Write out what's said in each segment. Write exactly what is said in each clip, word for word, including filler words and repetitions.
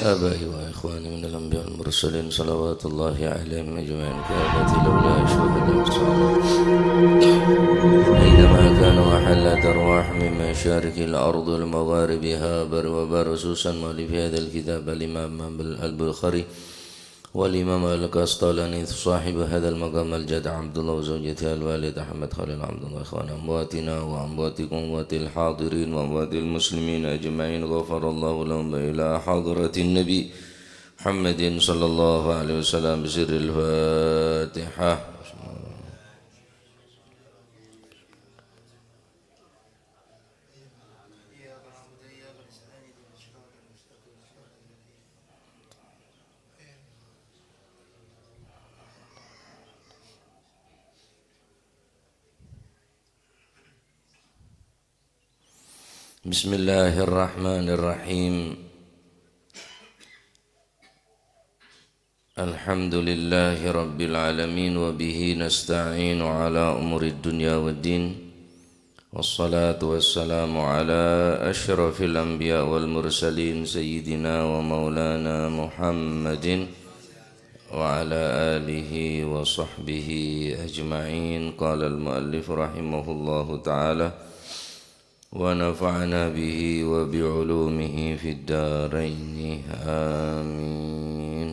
آبائي وإخواني من الأنبياء والمرسلين، صلوات الله عليهم أجمعين، كافة الأولياء والشهداء والصالحين، أينما كانوا وحلت أرواحهم من مشارق الأرض ومغاربها، بر وبر، خصوصا مؤلف هذا الكتاب الإمام البخاري والإمام القسطلاني صاحب هذا المقام الجد عبد الله وزوجته الوالد أحمد خليل عبد الله، إخوان أمواتنا وأمواتكم وأموات الحاضرين وأموات المسلمين أجمعين، غفر الله لهم إلى حضرة النبي محمد صلى الله عليه وسلم بسر الفاتحة. بسم الله الرحمن الرحيم. الحمد لله رب العالمين، وبه نستعين على أمور الدنيا والدين، والصلاة والسلام على أشرف الأنبياء والمرسلين سيدنا ومولانا محمد وعلى آله وصحبه أجمعين. قال المؤلف رحمه الله تعالى، ونفعنا به وبعلومه في الدارين. آمين.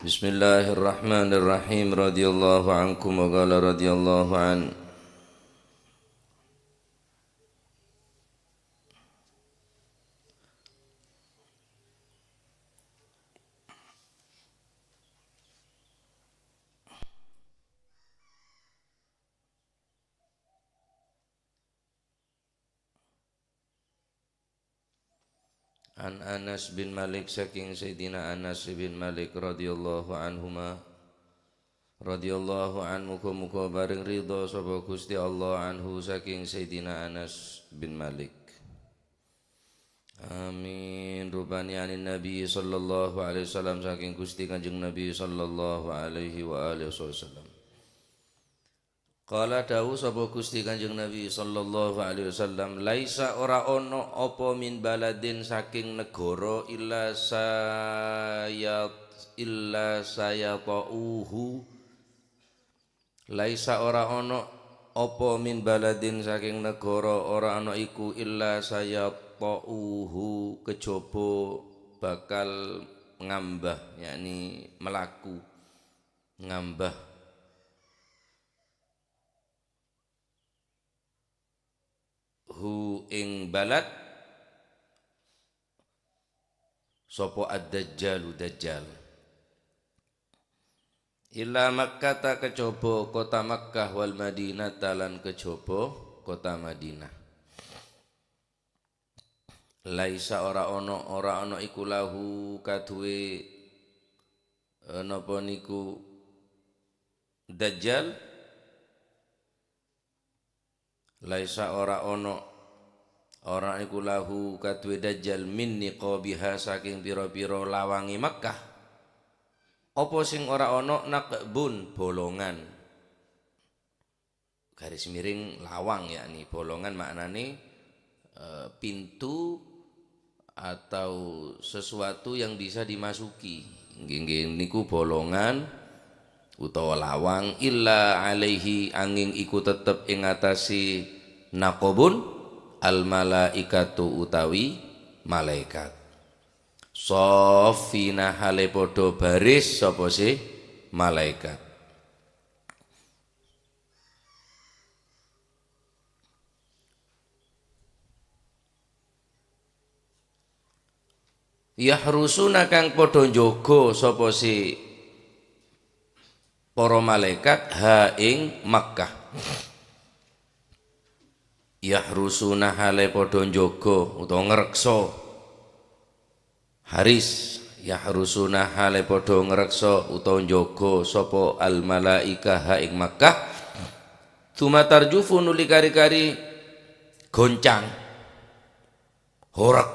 بسم الله الرحمن الرحيم. رضي الله عنكم، وقال رضي الله عنه. An Anas bin Malik, saking Sayyidina Anas bin Malik radhiyallahu anhuma, radhiyallahu anhu, muga-muga paring ridha sapa Gusti Allah anhu saking Sayyidina Anas bin Malik. Amin. Rupane anin Nabi sallallahu alaihi wasallam, saking Gusti Kanjeng Nabi sallallahu alaihi wa alihi wasallam. Qala, dawuh sapa Gusti Kanjeng Nabi sallallahu alaihi wasallam, "Laisa, ora ana apa, min baladin, saking negara, illa sayat-, illa sayata'uhu." Laisa, ora ana apa, min baladin, saking negara, ora ana iku, illa sayata'uhu, kejaba bakal ngambah, yakni melaku, ngambah. Hu ing balad, sapa ad-Dajjalu Dajjal. Illa Makkata, kejaba kota Makkah, wal Madinata, lan kejaba kota Madinah. Laisa, ora ana, ora ana iku lahu kaduwe, eh, napa niku Dajjal? Laisa, ora ana, ora iku lahu kaduwe Dajjal, min niqabiha, saking pira-pira lawange Makkah. Apa sing ora ana? Naqbun, bolongan. Garis miring lawang, yakni bolongan maknane, eh, pintu atau sesuatu yang bisa dimasuki. Nggih, nggih, niku bolongan utawa lawang, illa alaihi, anging iku tetep ing atase naqabun, al malaikatu, utawi malaikat. Shaffina, hale padha baris sapa se malaikat. Yahrusuna, kang padha njaga sapa se para malaikat, ha ing Makkah. Yahrusuna, hale padha njaga utawa ngreksa. Haris, yahrusuna, hale padha ngreksa utawa njaga sapa al malaika ha ing Makkah. Tsumma tarjufu, nuli kari-kari goncang. Horeg.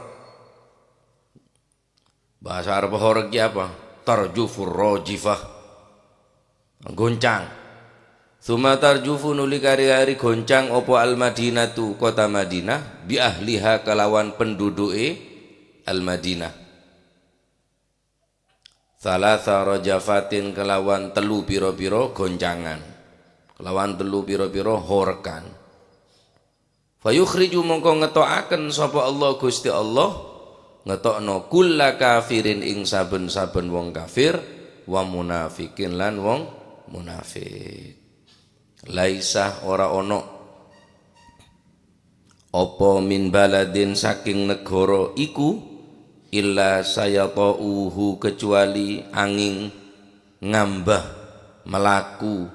Bahasa Arab horeg ki apa? Tarjufur rajifah. Goncang. Tsumma tarjufu, nuli kari-kari goncang apa Al-Madinatu, kota Madinah, bi ahliha, kalawan pendudhuke Al-Madinah. Tsalatsa rajafatin, kalawan tellu pira-pira goncangan, kalawan tellu pira-pira horekan. Fayukhriju, mongko ngeto'aken sapa Allah, Gusti Allah, ngetokno kulla kafirin, ing saben-saben wong kafir, wa munafiqin, lan wong munafik. Laisa, ora ono, apa min baladin, saking negara iku, illa sayata'uhu, kecuali anging ngambah, melaku,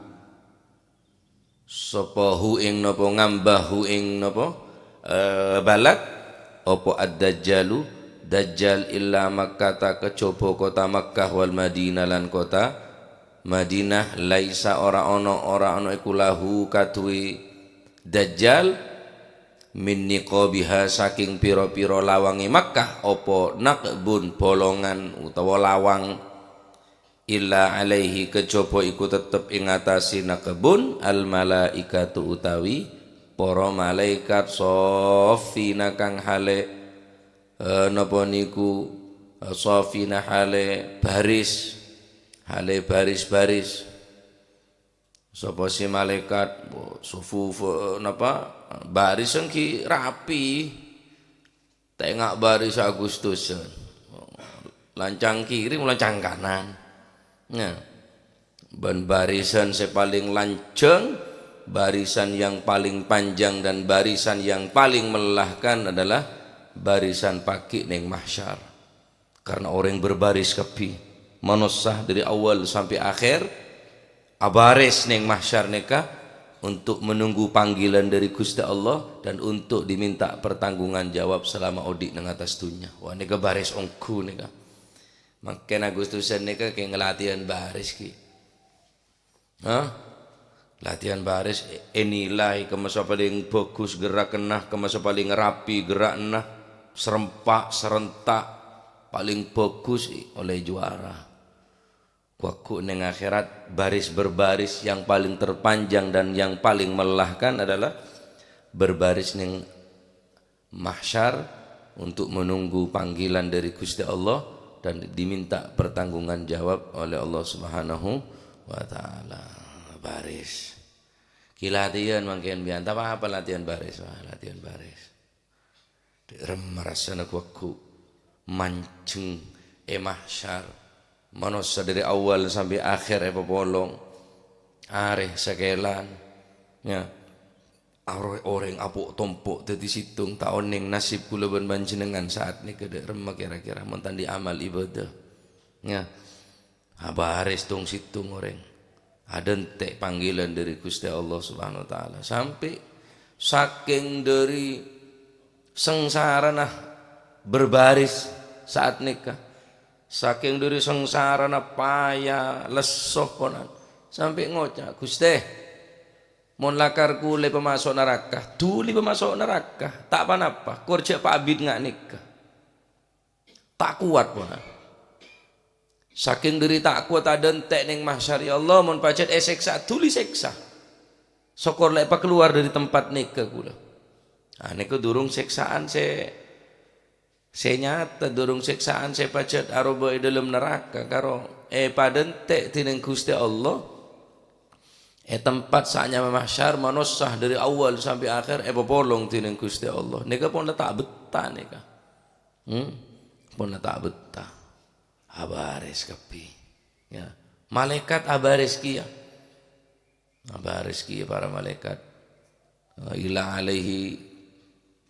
sapa hu ing napa, ngambah hu ing napa, eh, balad, apa ad-dajjalu, Dajjal, illa Makkata, kejaba kota Makkah, wal Madinah, lan kota Madinah. Laisa, ora ana, ora ana iku lahu kaduwe Dajjal, min niqabiha, saking pira-pira lawange Makkah, apa naqbun, bolongan, utawa lawang. Illa alaihi, kejaba iku tetep ing atase naqbun, al malaikatu, utawi para malaikat, shaffina, kang hale, eh, napa niku, eh, shaffina, hale baris, hale baris-baris. Sapa si malaikat, bo-, sufuf, eh, napa, barisan ki rapi. Ta' enga' baris Agustusan. Lancang kiri, lancang kanan. Nah, ban barisan se paling lanjang, barisan yang paling panjang, dan barisan yang paling melelahkan adalah barisan pagi neng mahsyar. Karena oreng berbaris kabbi, manossa dari awal sampai akhir, abaris neng mahsyar neka untuk menunggu panggilan dari Gusti Allah dan untuk diminta pertanggungan jawab selama odi' neng atas dunya. Wah, neka baris onggu neka. Mangkana Agustusan neka kayak ngelatihan baris ki. Hah? Latihan baris, e-, enilai kemasa paling bagus gerakanna, kemasa paling rapi gerakna, serempak, serentak, paling bagus, i-, oleh juara. Waktu neng akhirat, baris berbaris yang paling terpanjang dan yang paling melelahkan adalah berbaris neng mahsyar untuk menunggu panggilan dari Gusti Allah dan diminta pertanggungan jawab oleh Allah Subhanahu wa Ta'ala. Baris. Ki latihan mangken biyen, ta' apa-apa latihan baris, wah, latihan baris. Dek rem rasana guwaggu, manjeng e mahsyar. Manossa dari awal sampai akhir epapolong. Are sakelan. Ya. Aro-, oreng apo' tompo' daddi settong, ta' oneng nasib kula ban panjennengan saat neka dek remma kira-kira mon tandhi amal ibadah. Ya. Abaris tong-settong oreng. Adante' panggilan dari Gusti Allah Subhanahu wa Ta'ala. Sampai saking dari sengsarana berbaris saat neka. Saking dari sengsarana paya, lesso ponan. Sampai ngoca', "Guste, mon lakar kule pamaso' naraka, duli pamaso' naraka, ta' pa-napa, kor ja' pa abit nga' neka." Ta' kowat ponan. Saking dhari ta' kowat adante' neng mahsyar, "Ya Allah, mon pajat eseksa, duli seksa. Sokor la epakalowar dhari tempat neka kula." Ah, neka durung seksaan se, se nyata, durung seksaan se pajat aroba e dhalem naraka, karo epadante' dineng Guste Allah. E tempat sanyama mahsyar, manossa dhari awal sampai akhir epapolong dineng Guste Allah. Neka pon la ta' betta neka. Hmm? Pon la ta' betta. Abaris kabbi. Ya. Malaikat abaris kiya. Abaris kiya para malaikat. Ila alaihi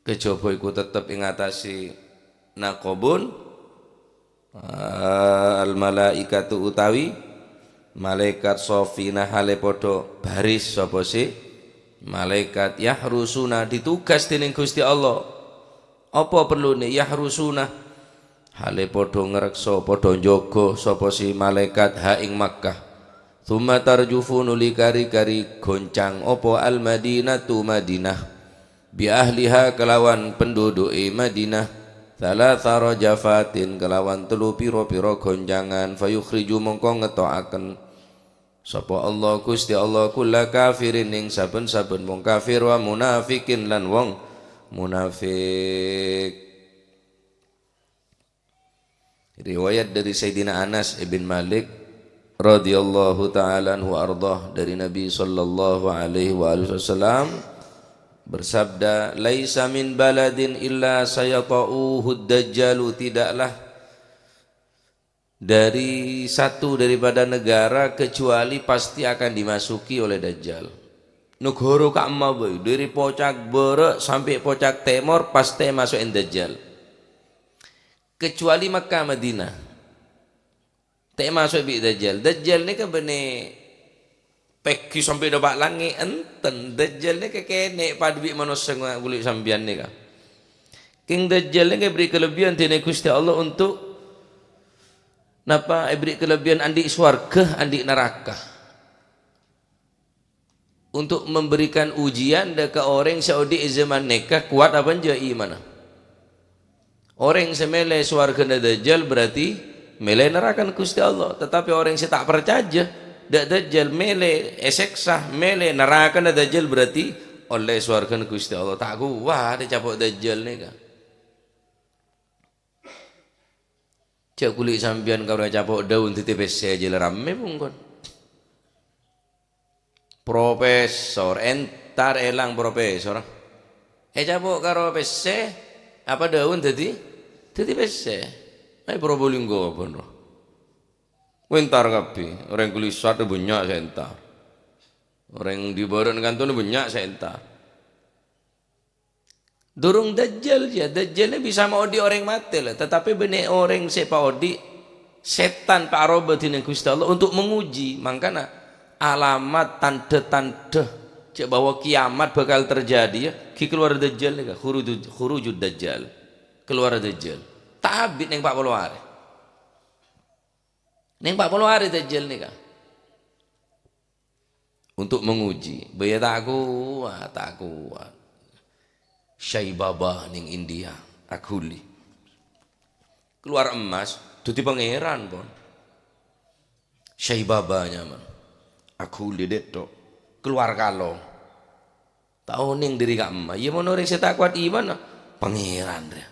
kejaba iku tetep ing atase naqabun. Al malaikatu utawi malaikat sofina hale padha baris sapa si malaikat yahrusuna ditugas dening Gusti Allah. Apa perlune yahrusuna? Hale padha ngreksa, padha njogo sapa si malaikat ha ing Makkah. Tsumma tarjufu nuli kari-kari goncang apa al-Madinatu Madinah. Bi ahliha kelawan penduduk e Madinah. Tsalatsa rajafatin kelawan telu pira-pira goncangan. Fayukhriju mongko ngeto'aken Sapa Allah, Gusti Allah, kulla kafirin, ing saben-saben wong kafir, wa munafiqin, lan wong munafik. Riwayat dari Sayyidina Anas ibn Malik radhiyallahu ta'ala anhu arda, dari Nabi sallallahu alaihi wa alihi wasallam bersabda, "Laisa min baladin illa sayata'uhu dajjalu," tidaklah dari satu daripada negara kecuali pasti akan dimasuki oleh Dajjal. Negara ka'emma bhâi, dari pocak bârâ' sampai pocak tèmor pasti masukin Dajjal. Kecuali Makkah Madinah. Ta' maso' bi' Dajjal. Dajjal nèka bânnè pèggi' sampai dâpa' langngè', enten. Dajjal nèka kènè' padâ bi' manossa nga-, kulâ sampèyan nèka. Kèng Dajjal nèka èberri' kalebbiyan dâri Gusti Allah untuk napa? Èberri' kalebbiyan andi' sowarga, andi' naraka. Untuk memberikan ujian dâ' ka orèng sè odi' è zaman nèka, kowat apa enjâ' imanna. Orèng sè mèlè sowargana Dajjal berarti mèlè narakana Gusti Allah. Tetapi orèng sè ta' parcajâ dâ' Dajjal, mèlè èsèksa, mèlè narakana Dajjal, berarti ollè sowargana Gusti Allah. Ta' kowat ècapo' Dajjal nèka. Jhâ' kulâ sampèyan karo ècapo' dâun dhâddhi pèssè jhâ' la rammè bungkon. Profesor, entar èlang profesor. Ècapo' karo pèssè, apa dâun dhâddhi, dhâddhi pèssè. Ayo Probolinggo bân ro. Entar kabbhi, orèng Kalisat bânnya' sè entar. Orèng dâri bârâ' kantona bânnya' sè entar. Durung Dajjal, ya, Dajjal ini bisa maodi' orèng matè, la, tetapi bânnè orèng sè paodi', sètan paaroba dâri Gusti Allah untuk menguji. Mangkana alamat tandhâ-tandhâ jhâ' bahwa kiamat bakal terjadi, ya, ghi' kalowar Dajjal nèka, khuruju-, khurujud Dajjal. Kalowar Dajjal. Ta' abit neng pa' polo arè. Neng pa' polo arè Dajjal nèka. Untuk menguji, bâjâ ta' kowat, ta' kowat. Sai Baba neng India, aghuli. Kalowar emmas, dhâddhi pangèran, pon. Sai Baba nyamana. Aghuli dâ' tho'. Kalowar kalong. Ta' onèng dâri ka'emma. Iyâ, mon orèng sè ta' kowat imanna, pangèran, rè.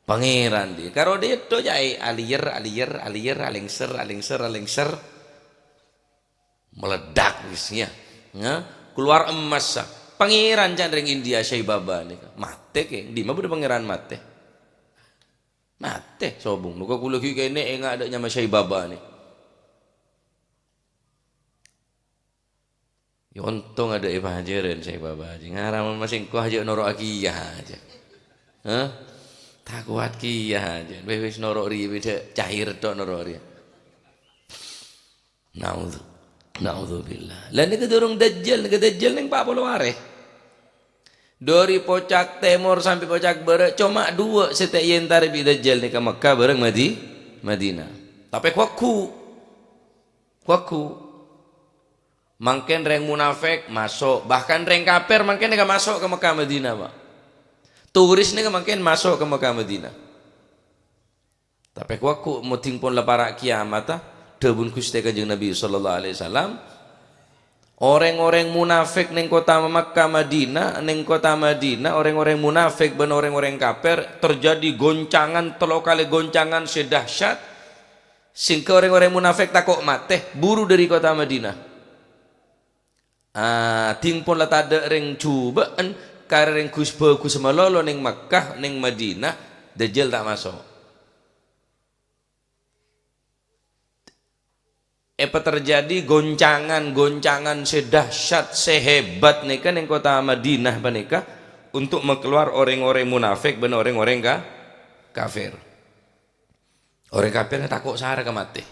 Pangèran, dhi. Karo dâ' tho', ca'è, alèyèr, alèyèr, alèyèr, alèngser, alèngser, alèngser. Meledak wis, ya. Ya, kalowar emmas, sa. Pangèran can rèng India, Sai Baba nèka. Matè kèng, dimma bâdâ pangèran matè? Matè, sobung. Nèka kulâ ghi' kènè' enga' dâ' nyama Sai Baba nè. Ya, ontong adâ' è pajhârân Sai Baba, jhâ' ngaramon masèngko jhâ' noro'aghi iyâ jhâ'. Hah? Ta' kowat kèya jhâ'. Wis, wis noro' rèya, bâdâ cair tho' noro' rèya. Naudzu-, naudzubillah. Lah nèka durung Dajjal, nèka Dajjal neng pa' polo arè. Dâri pocak tèmor sampè' pocak bârâ', coma duwâ' sè ta' èentarè bi' Dajjal nèka Mekkah bâreng Madi-, Madinah. Tapè ghu-, ghu-, mangkèn rèng munafèk maso', bahkan rèng kafir mangkèn nèka maso' ka Mekkah Madinah, Pa'. Turis nèka mangkèn maso' ka Mekkah Madinah. Tapè ghu-, ghu-, mo dhing pon la para' kiyamata, dhâbuna Ghustè Kanjeng Nabi sallallahu alaihi wasallam, orèng-orèng munafèk neng kottha Makkah Madinah, neng kottha Madinah, orèng-orèng munafèk bân orèng-orèng kafir, terjadi goncangan, tello kalè goncangan sè dahsyat, sehingga orèng-orèng munafèk tako' matè, buru dâri kottha Madinah. Ah, dhing pon la tadâ' rèng jhubâ'ân, karè rèng ghus-bhâghus malolo neng Makkah, neng Madinah, Dajjal ta' maso'. Èpaterjadi goncangan-goncangan sè dahsyat, sè hebat nèka neng kottha Madinah panèka untuk makalowar orèng-orèng munafèk bân orèng-orèng ka-, kafir. Orèng kafir tako' sara ka matè.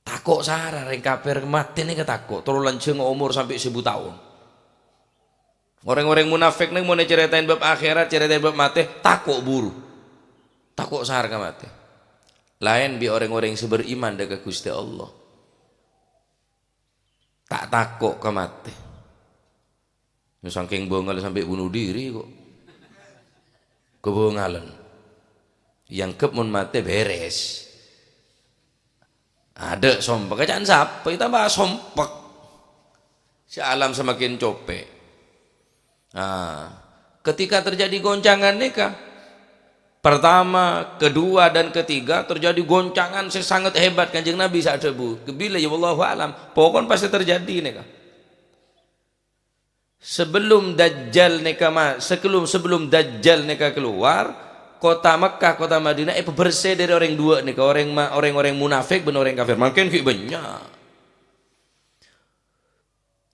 Tako' sara rèng kafir matè nèka tako', terro lanjhâng omor sampè' seribu taon. Orèng-orèng munafèk nèng mon ècarètaè bab akhèrat, carètaè bab matè, tako' buru. Tako' sara ka matè. Laèn bi' orèng-orèng sè beriman dâ' ka Ghustè Allah. Ta' tako' ka matè. Sangkèng bângal sampè' bunuh diri kok. Kabângalan. Èangghep mon matè bèrès. Adâ' sompek, ca'na sapa? Tambah sompek. Si alam semakin copè'. Nah, ketika terjadi goncangan nèka, pertama, kedua, dan ketiga terjadi goncangan sè sangat hebat. Kanjeng Nabi sè adhâbu, "Bilâ ya, wallahu a'lam. Pokokna pastè terjadi nèka." Sebelum Dajjal nèka ma-, sebelum, sebelum Dajjal nèka keluar, kota Mekkah, kota Madinah èpabersè dâri orèng duwâ' nèka, orèng ma-, orèng-orèng munafik bân orèng kafir. Mangkèn ghi' bânnya'.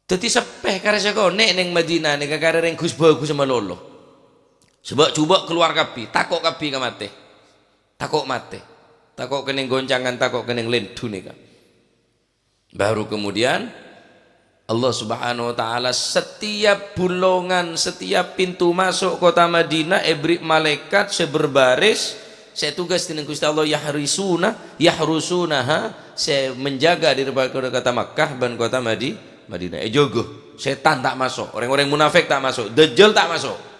Dhâddhi seppè karè sakonè' neng Madinah nèka karè rèng ghus-bhâghus malolo. Jhubâ'-jhubâ' kalowar kabbhi, tako' kabbhi ka matè. Tako' matè. Tako' kennèng goncangan, tako' kennèng lèndhu nèka. Baru kemudian Allah Subhanahu wa Ta'ala setiap bulongan, setiap pintu masuk kota Madinah èberri' malaèkat sè berbaris, sè tugas dhinèng Ghustè Allah yahrisuna, yahrusunaha, sè menjaga dâri kota Makkah bân kota Madi-, Madinah. Èjâgâ, sètan ta' maso', orèng-orèng munafik ta' maso', Dajjal ta' maso'.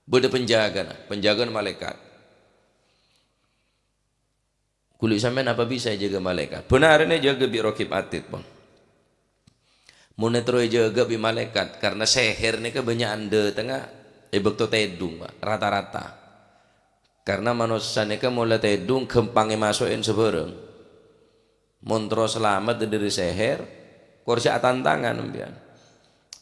Bâdâ penjagana, penjagana malaèkat. Kulâ sampèyan apa bisa èjâgâ malaèkat? Bhunarèna èjâgâ bi' Raqib Atid, pon. Mon terro èjâgâ bi' malaèkat, karna sèhèr nèka bânnya'an dâtengnga è bâkto tèdung, Pak, rata-rata. Karna manossa nèka mola tèdung ghâmpang èmaso'è sabhârâng. Mon terro salamet dâri sèhèr, kor sè atantangan sampèyan.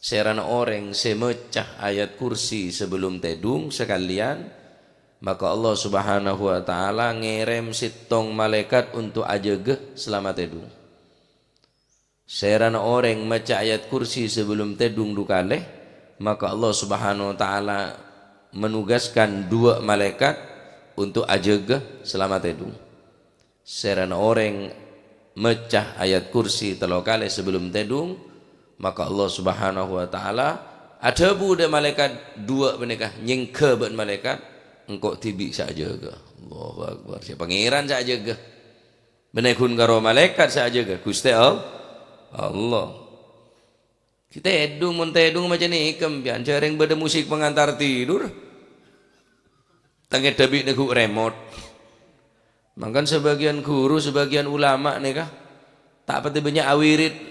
Sèrana orèng sè maca ayat kursi sabellum tèdung sakalèyan, maka Allah Subhanahu wa Ta'ala ngèrèm sèttong malaèkat untuk ajâgâ salama tèdung. Sèrana orèng maca ayat kursi sabellum tèdung du kalè, maka Allah Subhanahu wa Ta'ala menugaskan dua malaèkat untuk ajâgâ salama tèdung. Sèrana orèng maca ayat kursi tello kalè sabellum tèdung, maka Allah Subhanahu wa Ta'ala adhâbu dâ' malaèkat dua panèka, nyèngghâ bân malaèkat, "Engko' dhibi' sè ajâgâ." Allahu Akbar. Sè Pangèran sè ajâgâ. Bânnè ghun karo malaèkat sè ajâgâ, Ghustè All-, Allah. Ghi' tèdung, mon tèdung macem nèka, sampèyan, jhâ' rèng bâdâ musik pengantar tidur. Tangè dâbi' nèghu' remot. Mangkana sebagian guru, sebagian ulama nèka ta' patè bânnya' awirid,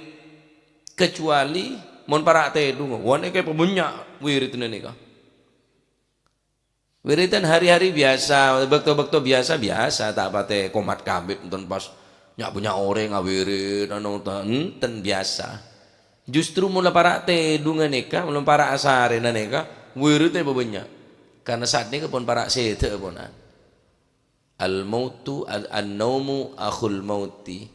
kecuali mon para' tèdung. Wah, nèka pabânnya' wiridna nèka. Wiridan hari-hari biyasa, bâkto-bâkto biyasa, biyasa, ta' patè komat kamit, enten pas nya'-bânnya' orèng awirid, anu, ta-, enten, biyasa. Justru mon la para' tèdungnga nèka, mon la para' asarèna nèka, wiridda pabânnya'. Karna sa'at nèka pon para' sèdhâ'â, ponan. Al-mautu, al-, an-naumu akhul mauti.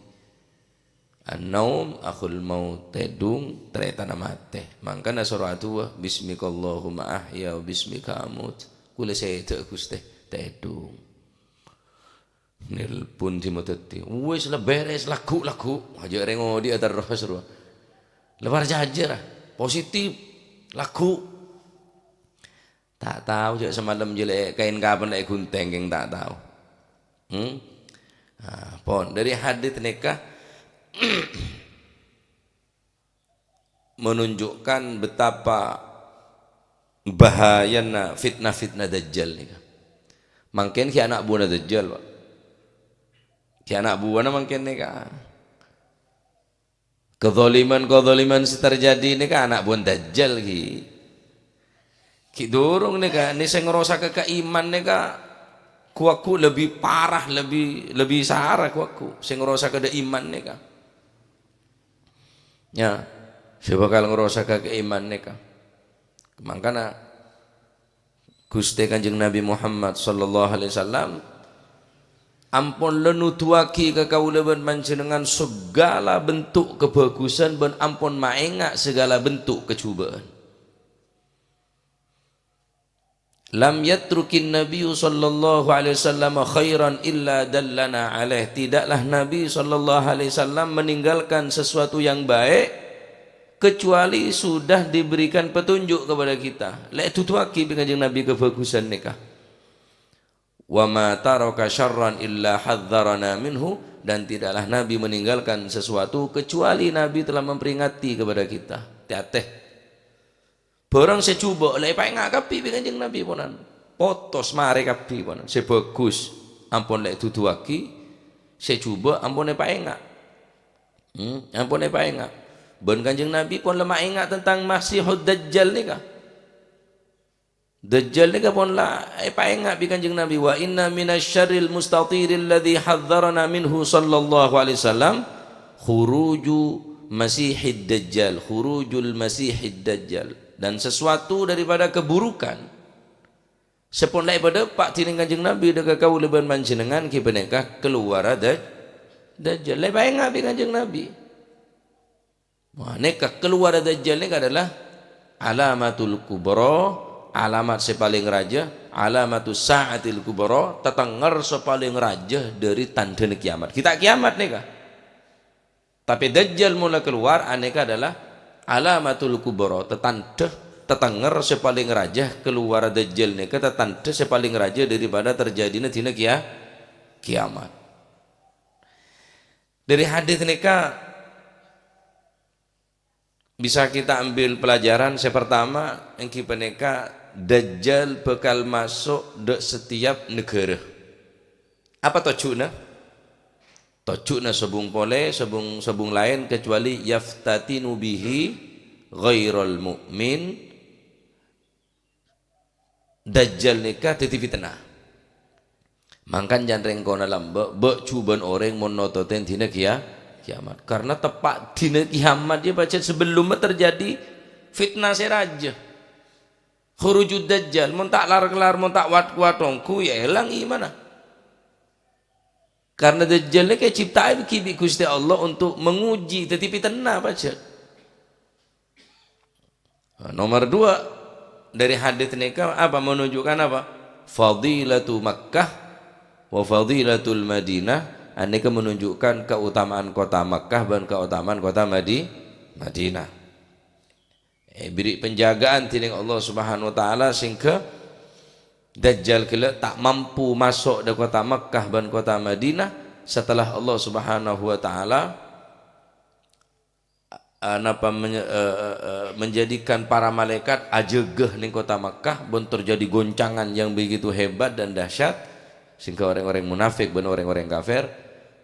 An-naum akhul maut, tèdung tarètanna matè. Mangkana soro adu'a, "Bismikallahumma ahya wa bismika amut." Kulâ sèdhâ'â, Ghustè, tèdung. Nelpon sè madhâddhi, "Wis la bèrès, lagghu', lagghu'." Ajâ' rèng odi'â terros rowa. La parcajâ, ra. Positif, lagghu'. Ta' tao jâ' samalem jâ' lè' kaèn kapan lè' èghuntèng, kèng ta' tao. Hmm? Ah, pon, dâri hadits nèka menunjukkan betapa bahayana fitnah-fitnah Dajjal nèka. Mangkèn ghi' ana' buwâna Dajjal, Pak. Ghi' ana' buwâna mangkèn nèka. Kezaliman-kezaliman sè terjadi nèka ana' buwâna Dajjal, ghi. Ghi' durung nèka, nè sè ngrosakè kaiman nèka ghu-lagghu' lebbi parah, lebbi, lebbi sara ghu-lagghu'. Sè ngrosakè dâ' iman nèka. Ya, sè bhâkal ngrosakè kaiman nèka. Mangkana, Ghustè Kanjeng Nabi Muhammad sallallahu alaihi wasallam ampon la nodhuwâghi ka kaulâ bân panjhennengngan saghâlâ bentuk kabhâghusân bân ampon maènga' saghâlâ bentuk kajhubâ'ân. "Lam yatrukin Nabiyyu sallallahu alaihi wasallam khairan illa dallana alaih." Tidaklah Nabi sallallahu alaihi wasallam meninggalkan sesuatu yang baik kecuali sudah diberikan petunjuk kepada kita. Lè' èdhudhuwâghi bi' Kanjeng Nabi kabhâghusân nèka. "Wa ma taraka syarran illa hadzdzarana minhu," dan tidaklah Nabi meninggalkan sesuatu kecuali Nabi telah memperingati kepada kita. Tè-atè. Bhârâng sè jhubâ' lè' èpaènga' kabbhi bi' Kanjeng Nabi, ponan. Potos marè kabbhi, ponan. Sè bhâghus ampon lè' èdhudhuwâghi, Sè jhubâ' ampon èpaènga'. Hmm, ampon èpaènga'. Bân Kanjeng Nabi pon la maènga' tentang Masihud Dajjal nèka. Dajjal nèka pon la èpaènga' bi' Kanjeng Nabi, "Wa inna minasyarril mustatiril ladzi hadzdzarana minhu sallallahu alaihi wasallam khuruju Masihid Dajjal, khurujul Masihid Dajjal." Dan sesuatu daripada keburukan sè pon la èpadâpa' dhinèng Kanjeng Nabi dâ' ka kaulâ bân panjhennengngan ghi panèka kalowarra Daj-, Dajjal. La èpaènga' bi' Kanjeng Nabi. Wah, nèka kalowarra Dajjal nèka adalah alamatul kubra, alamat sè palèng rajâ, alamatus sa'atil kubra, tatengnger sè palèng rajâ dâri tandhâna kiyamat. Ghi' ta' kiyamat nèka. Tapè Dajjal mon la kalowar, anèka adalah alamatul kubra, tatandhâ, tatengnger sè palèng rajâ, kalowarra Dajjal nèka tatandhâ sè palèng rajâ daripada terjadina dina kiya-, kiyamat. Dâri hadis nèka bisa kita ambil pelajaran. Sè partama, èngghi panèka Dajjal bhâkal maso' dâ' setiap naghârâ. Apa tojjhuna? Tojjhuna sobung polè, sobung, sobung laèn, kecuali yaftatinu bihi ghairal mu'min. Dajjal nèka dhâddhi fitnah. Mangkana can rèng kona lambâ', bâ' jhubâ'ân orèng mon nototè dina kiya-, kiyamat. Karena teppa' dina kiyamat jâ pajhât sabellunna terjadi fitnah sè rajâ. Khurujud Dajjal, mon ta' lar-kelar, mon ta' wat-kowat ongghu, ya èlang imanna. Karena Dajjal nèka ècipta'aghi bi' Ghustè Allah untuk menguji, dhâddhi fitnah pajhât. Nah, nomor dua, dari hadis nèka apa, menunjukkan apa? Fadilatu Makkah wa fadilatul Madinah. Anèka menunjukkan keutamaan kota Makkah bân keutamaan kota Madi-, Madinah. Èbèrri' penjagaan dhinèng Allah Subhanahu wa Ta'ala sehingga Dajjal ghellâ' ta' mampu maso' dâ' kota Makkah bân kota Madinah setelah Allah Subhanahu wa Ta'ala, eh, napa menye-, eh, eh, eh, menjadikan para malaikat ajâgâ neng kota Makkah, bân terjadi goncangan yang begitu hebat dan dahsyat, sehingga orang-orang munafik bân orang-orang kafir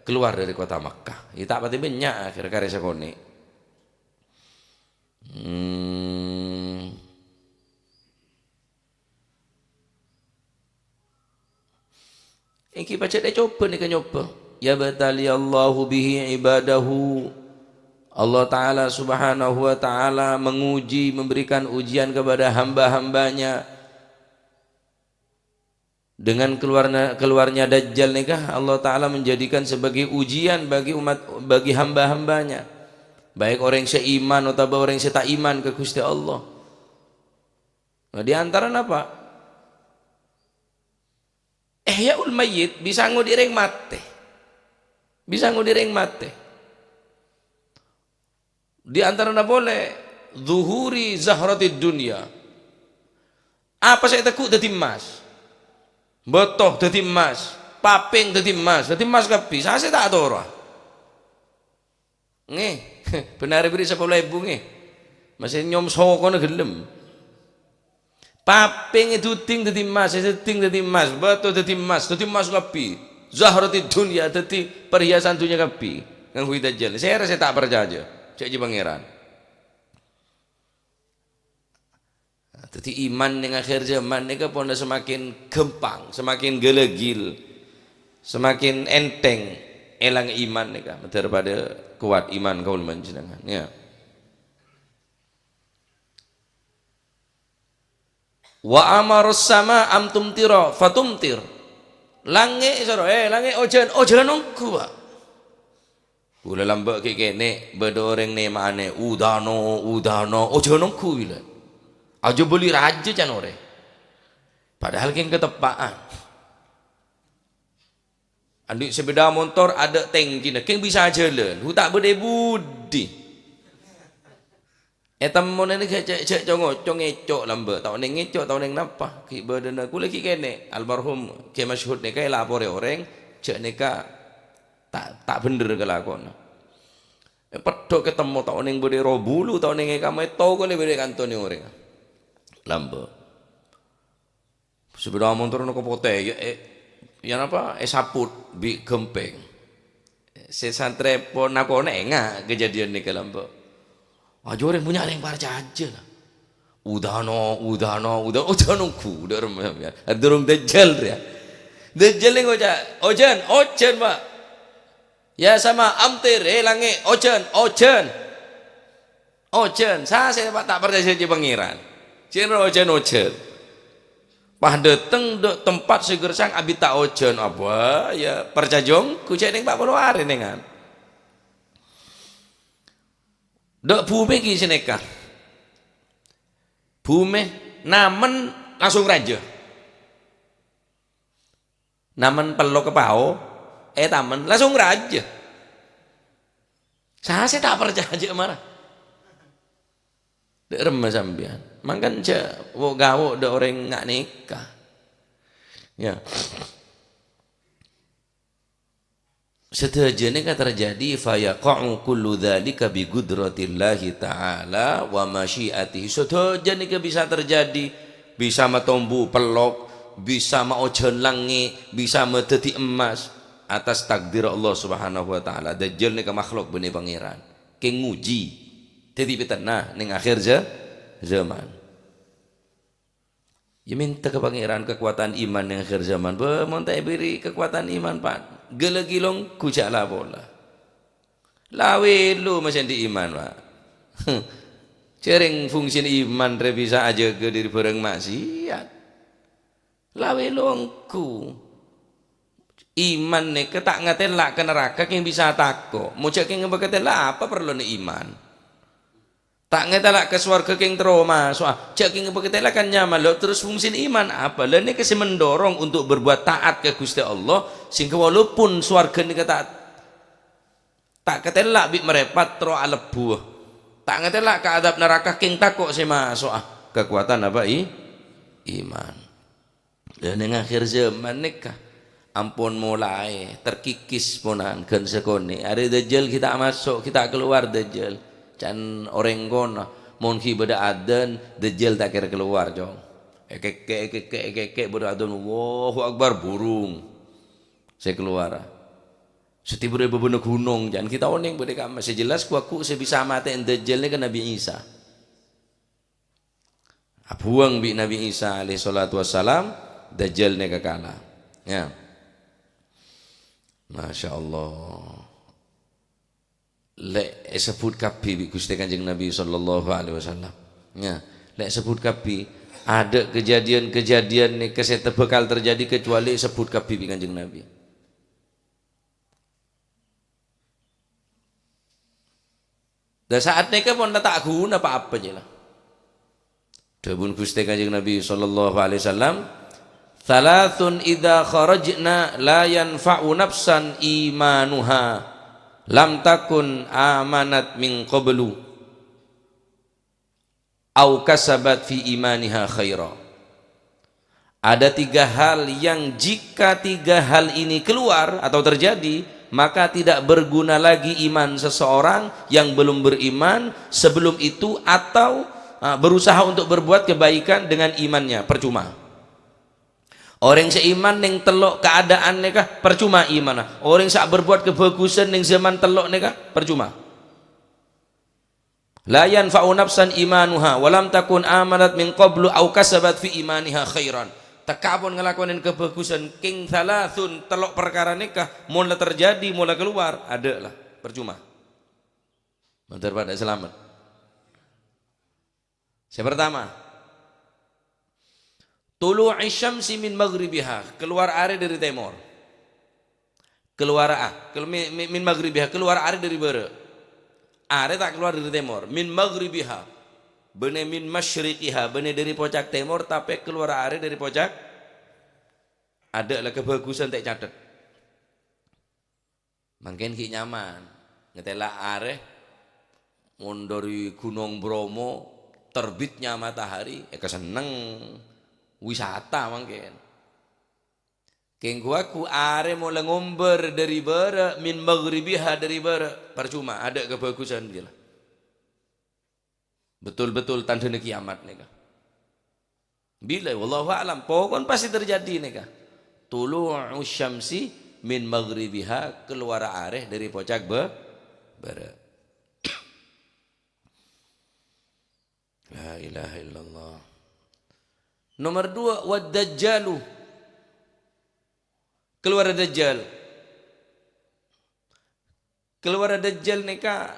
keluar dari kota Makkah. Ya, ta' patè bânnya' akhèr karè sakonè'. Hmm. Èngghi pajhât ècoba nèka nyoba. Yabtaliyallahu bihi ibadahu. Allah Ta'ala Subhanahu wa Ta'ala menguji, memberikan ujian kepada hamba-hambanya. Dengan keluarnya, keluarnya Dajjal nèka, Allah Ta'ala menjadikan sebagai ujian bagi umat, bagi hamba-hambanya. Baik orang seiman otabâ orang sè ta' iman ka Ghustè Allah. Nah, di antara napa? Ihya'ul mayyit, bisa ngodhi' rèng matè. Bisa ngodhi' rèng matè. Di antarana polè, zuhuri zahratid dunya. Apa sè ètegghu' dhâddhi emmas. Bâto dhâddhi emmas. Papèng dhâddhi emmas. Dhâddhi emmas kabbhi. Sasè ta' atoro'. Ngghi. Bân arè bèrri' sapolo èbu, ngghi. Masè nyom sokona ghellem. Papèng èduding dhâddhi emmas, èduding dhâddhi emmas, bâto dhâddhi emmas, dhâddhi emmas kabbhi. Zahratid dunya, dhâddhi perhiasan dhunnya kabbhi. Ngangghuy Dajjal. Sèra sè ta' parcajâ, jhâ' jiyâ Pangèran. Dhâddhi iman neng akhir zaman nèka pon semakin ghâmpang, semakin ghâlâghil, semakin ènthèng èlang iman nèka, daripada kowat iman kaulâ panjhennengngan, ya. "Wa amaras sama am tumtira fatumtir." Langngè' èsoro, "Eh, langngè' ojhân," ojhân ongghu, Pak. Kaulâ lambâ' ghi' kènè' bâdâ orèng nèma'anè, "Udhana, udhana," ojhân ongghu bilâ. Ajâ bâli rajâ can orèng. Padahal kèng kateppa'an. Andi' sepeda montor adâ' tèngkina, kèng bisa ajhâlân, hu ta' bâdâ è budi. Ètemmonè nèka jhâ', jhâ' co-ngoco ngèco' lambâ', ta' onèng ngèco', ta' onèng napa. Ghi' bâdâna, kaulâ ghi' kènè', almarhum Kè Masyhud nèka èlaporè orèng, jhâ' nèka ta', ta' bhendher kalakowanna. È, peddhok ètemmo, ta' onèng bâdâ è Robulu, ta' onèng è kamma, ètokona bâdâ è kantonè orèng. Lambâ'. Sepeda montor nèka potè, ya, eh, ya napa, èsaput bi' ghâmpèng. Sè santrè pon-, nakonè enga' kajhâdhiyân nèka lambâ'. Ajâ orèng bânnya' orèng parcajâ, la. Udhana, udhana, udhana, udhana ongghu, dhâ' remma sampèyan. Durung Dajjal, rèya. Dajjal nèko ca', "Ojhân, ojhân, Pa'. Ya sama, amtir, eh, langngè', ojhân, ojhân." Ojhân, sasè, Pa', ta' parcajâ jâ Pangèran. Jhân ojhân-ojhân. Pas dâteng dâ' tempat sè gersang abit ta' ojhân, apa, ya, parcajâ ongghu, cè' nèng pa' polo arè nèngan. Dâ' bhumè ghi' sanèka. Bhumè namen langsung rajâ. Namen pello' ka pao, eh, tamen, langsung rajâ. Sasè ta' parcajâ mara. Dâ' remma sampèyan. Mangkana jâ' wo'-gawo' dâ' orèng nga' nèka. Ya. Sadhâjâ nèka terjadi, "Fa yaqa'u kullu dzalika bi qudratillahi ta'ala wa masyiatihi." Sadhâjâ nèka bisa terjadi, bisa matombu pellok, bisa maojhân langngè', bisa madhâddhi emmas atas takdir Allah Subhanahu wa Ta'ala. Dajjal nèka makhluk bânnè Pangèran. Kèng nguji. Dhâddhi pètenna nèng akhir za-, zaman. Ya, mènta ka Pangèran kakowadhân iman nèng akhir zaman. Bâ, mon ta' èbèrri' kakowadhân iman, Pa', ghâlâghi longghu jâ' la pola. La wèlo masè andi' iman, Pa'. Jhâreng fungsina iman rè bisa ajâgâ dhâri bhârâng ma'siyat. La wèlo longghu. Iman nèka ta' ngatèla' ka naraka kèng bisa tako'. Mo jâ' kèng èpakatèla', apa parlona iman? Ta' ngatèla' ka sowarghâ kèng terro maso'a. Jâ' kèng èpakatèla' kan nyaman, lho, terros fungsina iman apa? La nèka sè mendorong untuk berbuat taat ka Ghustè Allah, sehingga walaupun sowarghâ nèka ta', ta' katèla' bi' marèpat terro alebbhuwâ. Ta' ngatèla' ka adhâb naraka kèng tako' sè maso'a. Kakowadhân apa, i? Iman. Lah, neng akhir zaman nèka ampon molaè terkikis ponan ghân sakonè'. Arè Dajjal ghi' ta' maso', ghi' ta' kalowar Dajjal. Can orèng kono, mon ghi' bâdâ adzan, Dajjal ta' kèra kalowar, Cong. Èkèkkè', èkèkkè', èkèkkè', bâdâ adzan, "Allahu Akbar," burung sè kalowar. Satèya bâdâ bâbâna ghunong, can ghi' ta' onèng bâdâ kamma. Sè jelas, ghu-, ghu-, sè bisa matè'è Dajjal nèka Nabbhi Isa. Abhuwâng bi' Nabbhi Isa alaihi salatu wassalam, Dajjal nèka kala. Ya. Masya Allah. Lè' èsebbhut kabbhi bi' Ghustè Kanjeng Nabbhi sallallahu alaihi wasallam. Ya. Lè' èsebbhut kabbhi. Adâ' kejadian-kejadian nèka sè ta' bhâkal terjadi kecuali èsebbhut kabbhi bi' Kanjeng Nabbhi. Lah, sa'at nèka pon la ta' ghuna pa-apa, jâ la. Dhâbuna Ghustè Kanjeng Nabbhi sallallahu alaihi wasallam, "Tsalatsatun idza kharajna la yanfa'u nafsan imanuha lam takun amanat min qablu." "Au kasabat fi imaniha khaira." Ada tiga hal yang jika tiga hal ini keluar atau terjadi, maka tidak berguna lagi iman seseorang yang belum beriman sebelum itu atau, ah, berusaha untuk berbuat kebaikan dengan imannya. Percuma. Orèng sè iman neng tello' kaadaan nèka, percuma imanna. Orèng sè berbuat kebhâghusân neng zaman tello' nèka, percuma. "La yanfa'u nafsan imanuha wa lam takun amanat min qablu au kasabat fi imaniha khairan." Tekka pon ngalakonè kabhâghusân, kèng tsalatsatun, tello' parkara nèka, mon la terjadi, mon la kalowar, adâ' la, percuma. Mandhâr padâ salamet. Sè partama, tulu'isy syamsi min maghribiha, kalowar arè dâri tèmor. Kalowar, ah, kal-, mi-, mi-, min maghribiha, kalowar arè dâri bârâ'. Arè ta' kalowar dâri tèmor, min maghribiha. Bânnè min masyriqiha, bânnè dâri pocak tèmor, tapè kalowar arè dâri pocak. Adâ' la kabhâghusân ta' ècatet. Mangkèn ghi' nyaman, ngatèla' arè, mon dâri Gunung Bromo, terbitnya matahari, èkasenneng, wisata mangkèn. Kèng ghu-lagghu arè mola ngombâr dâri bârâ', min maghribiha dâri bârâ', parcoma, adâ' kabhâghusân, jâ la. Betul-betul tandhâna kiyamat nèka. Bilâ, wallahu a'lam, pokon pastè terjadi nèka. Tulu'u syamsi min maghribiha, kalowar arè dâri pocak bâ-, bârâ'. La ilaha illallah. Nomer dua, wad dajjalu. Kalowar Dajjal. Kalowar Dajjal nèka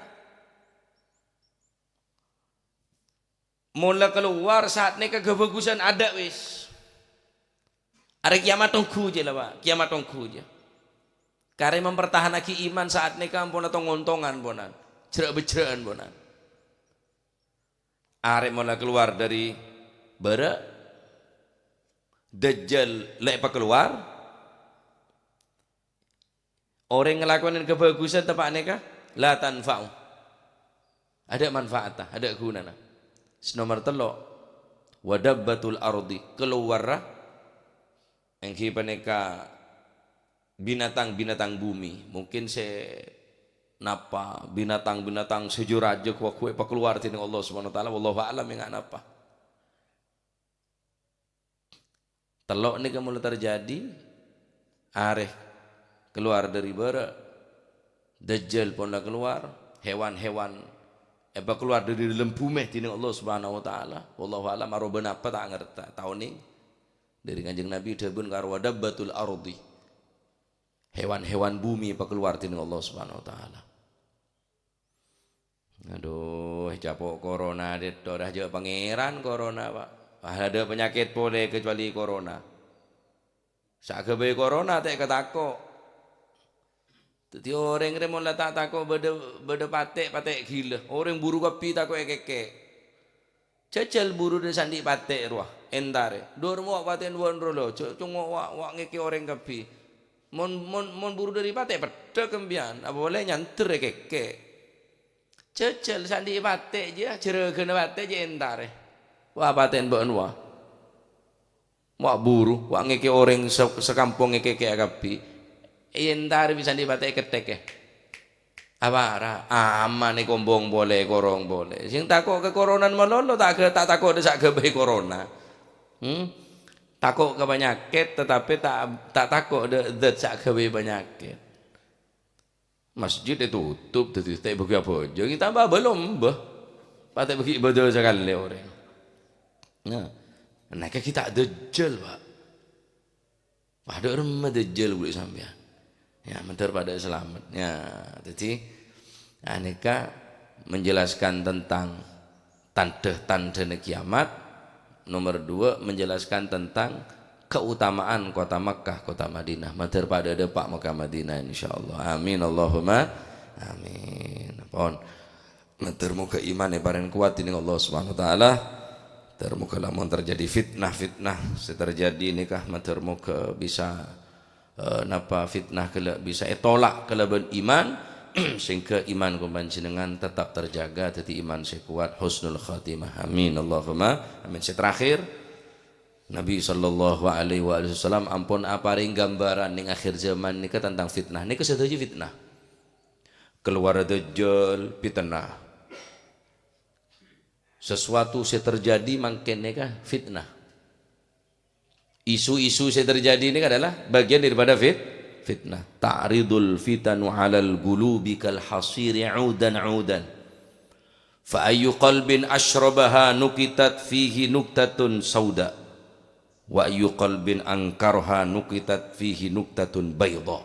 mon la kalowar, saat nèka kabhâghusân adâ' wis. Arè kiamat ongghu jâ la, Pak. Kiamat ongghu jâ. Karè mempertahanaghi iman saat nèka ampon tong-ontongan ponan. Jrâ'-bhâjrâ'ân ponan. Arè mon la kalowar dâri bârâ', Dajjal la èpakalowar, orèng ngalakonè kabhâghusân teppa' nèka, la tanfa'u. Adâ' manfaatta, adâ' ghunana. Sè nomer tello', wa dabbatul ardi, kalowarra èngghi panèka binatang-binatang bumi. Mungkin sè napa binatang-binatang sè jâ-rajâ ghu-, ghu-, èpakalowar dèning Allah Subhanahu wa Ta'ala, wallahu a'lam ènga' napa. Tello' nèka mon la terjadi, arè kalowar dâri bârâ', Dajjal pon la kalowar, hewan-hewan èpakalowar dâri dâlem bhumè dèning Allah Subhanahu wa Ta'ala. Wallahu a'lam, aroba napa ta' ngartè, ta' onèng. Dâri Kanjeng Nabi dhâbuna karo wa dabbatul ardi. Hewan-hewan bumi èpakalowar dèning Allah Subhanahu wa Ta'ala. Adhu, ècapo' corona dâ' torah jâ' Pangèran corona, Pak. Wah, adâ' panyakèt polè kecuali corona. Saghâbây corona ta' èkatako'. Dhâddhi orèng rè mon la ta' tako' bâdâ, bâdâ patè', patè' ghilâ. Orèng buru kabbhi tako' èkèkè'. Jhâjhâl buru dâ' sandhi' patè' rowa, èntarè. Dor mo' patè'en wân rolo, jhâ' congo' wa', wa' ngèkè' orèng kabbhi. Mon, mon, mon buru dâri patè', peddhâ kembiyan, apa polè nyandher èkèkè'. Jhâjhâl sandhi' patè' jiyâ, jârâghâna patè' jiyâ èntarè. Wa' patè'en bâ'na wa'. Wa' buru, wa' ngèkè' orèng sa-, sakampong èkèkè'a kabbhi. Èntarè bi' sandhi' patè' èkètèkè. Apara, aman è kombong polè, korong polè. Sè tako' ka corona malolo, ta' ga-, ta' tako' dâ' saghâbây corona. Hmm? Tako' ka panyakèt, tetapi ta', ta' tako' dâ-, dâ' saghâbây panyakèt. Masjid ètotop, dhâddhi ta' èbâghi abhâjâng, tambah bâlâmbâ. Patè' bâghi ibadah sakalè orèng. Nah, nèka ghi' ta' Dajjal, Pak. Padâ remma Dajjal ghuli sampèyan. Ya, mandhâr padâ salamet. Ya, dhâddhi, anèka menjelaskan tentang tandhâ-tandhâna kiamat. Nomor dua, menjelaskan tentang keutamaan kota Makkah, kota Madinah. Mandhâr padâ dâpa' Makkah Madinah, insyaallah. Amin, Allahumma amin. Pon. Mandhâr moghâ iman èparèng kowat dèning Allah Subhanahu wa Ta'ala. Mandhâr moghâ lamon terjadi fitnah-fitnah sè terjadi nèka, mandhâr moghâ bisa, eh, napa fitnah ghellâ' bisa ètolak kalabân iman, sehingga iman kaulâ panjhennengan tetap terjaga, dhâddhi iman sè kowat, husnul khatimah. Amin, Allahumma amin. Sè terakhir, Nabi sallallahu alaihi wasallam ampon aparèng gambaran neng akhir zaman nèka tentang fitnah. Nèka sadhâjâ fitnah. Kalowarra Dajjal, fitnah. Sesuatu sè terjadi mangkèn nèka fitnah. Isu-isu sè terjadi ini adalah bagian daripada fit-, fitnah. Ta'ridul fitanu 'alal qulubi kal hasiri 'udan 'udan. Fa ayyu qalbin asyrabaha nukitat fihi nuktatun sauda. Wa ayyu qalbin angkaraha nukitat fihi nuktatun baydha.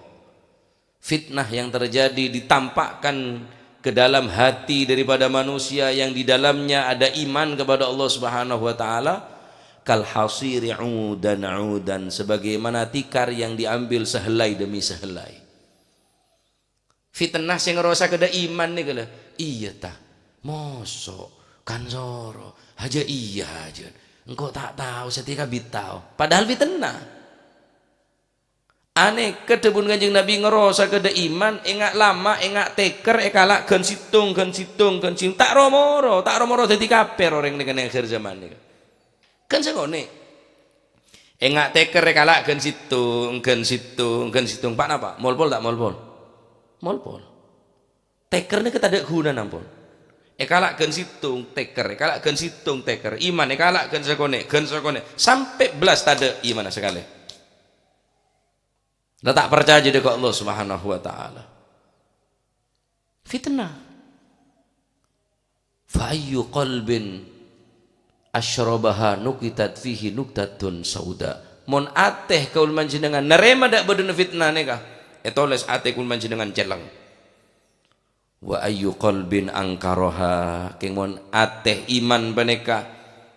Fitnah yang terjadi ditampakkan ke dalam hati daripada manusia yang di dalamnya ada iman kepada Allah Subhanahu wa Ta'ala, kal hasiri 'udan 'udan, sebagaimana tikar yang diambil sehelai demi sehelai. Fitnah sè ngrosaghâ dâ' iman nèka lho. Iyâ, ta? Moso', kan soro, hajâ iyâ, hajâ. Engko' ta' tao, satèya kabit tao. Padahal fitnah. Anèka dhâbuna Kanjeng Nabi ngrosaghâ dâ' iman, enga' lama', enga' tèkèr, èkala' ghân sèttong, ghân sèttong, ghân sèttong. Ta' ro-moro, ta' ro-moro dhâddhi kafir orèng nèka neng akhir zaman nèka. Ghân sakonè'. Enga' tèkèr èkala' ghân sèttong, ghân sèttong, ghân sèttong. Pa' napa? Molpol ta' molpol? Molpol. Tèkèr nèka tadâ' ghunana ampon. Èkala' ghân sèttong, tèkèr. Èkala' ghân sèttong, tèkèr. Iman èkala' ghân sakonè', ghân sakonè'. Sampè' blas tadâ' imanna sakalè. La ta' parcajâ dâ' ka Allah Subhanahu wa Ta'ala. Fitnah. "Fa ayyu qalbin asyrabaha nukitat fihi nuktatun sauda." Mon atè kaulâ panjhennengngan narèma dâ' bâdâna fitnah nèka, ètolès atè kaulâ panjhennengngan celleng. "Wa ayyu qalbin angkaraha," kèng mon atè iman panèka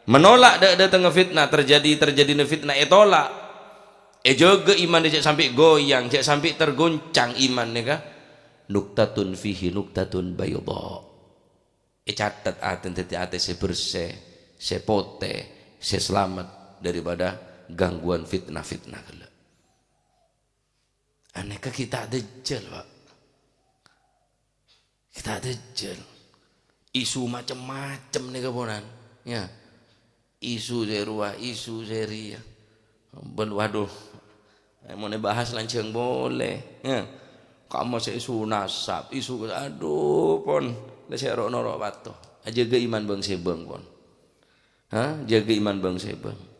menolak dâ'-, dâtengnga fitnah, terjadi, terjadina fitnah, ètolak. Èjâgâ iman jhâ' sampè' goyang, jhâ' sampè' tergoncang iman nèka. "Nuktatun fihi nuktatun baydha." Ècatet atèna dhâddhi atè sè bersè, sè potè, sè salamet daripada gangguan fitnah-fitnah ghellâ'. Anèka ghi' ta' dajjal, Pak. Ghi' ta' dajjal. Isu macem-macem nèka ponan. Ya. Isu sè rowa, isu sè rèya. Bân, waduh. Mon èbahas lanjhâng polè. Ya. Kamma sè isu nasab, isu, aduh, pon. La sè ro'-noro' pato. Ajâgâ iman bâng-sèbâng, pon. Ha? Jâgâ iman bâng-sèbâng.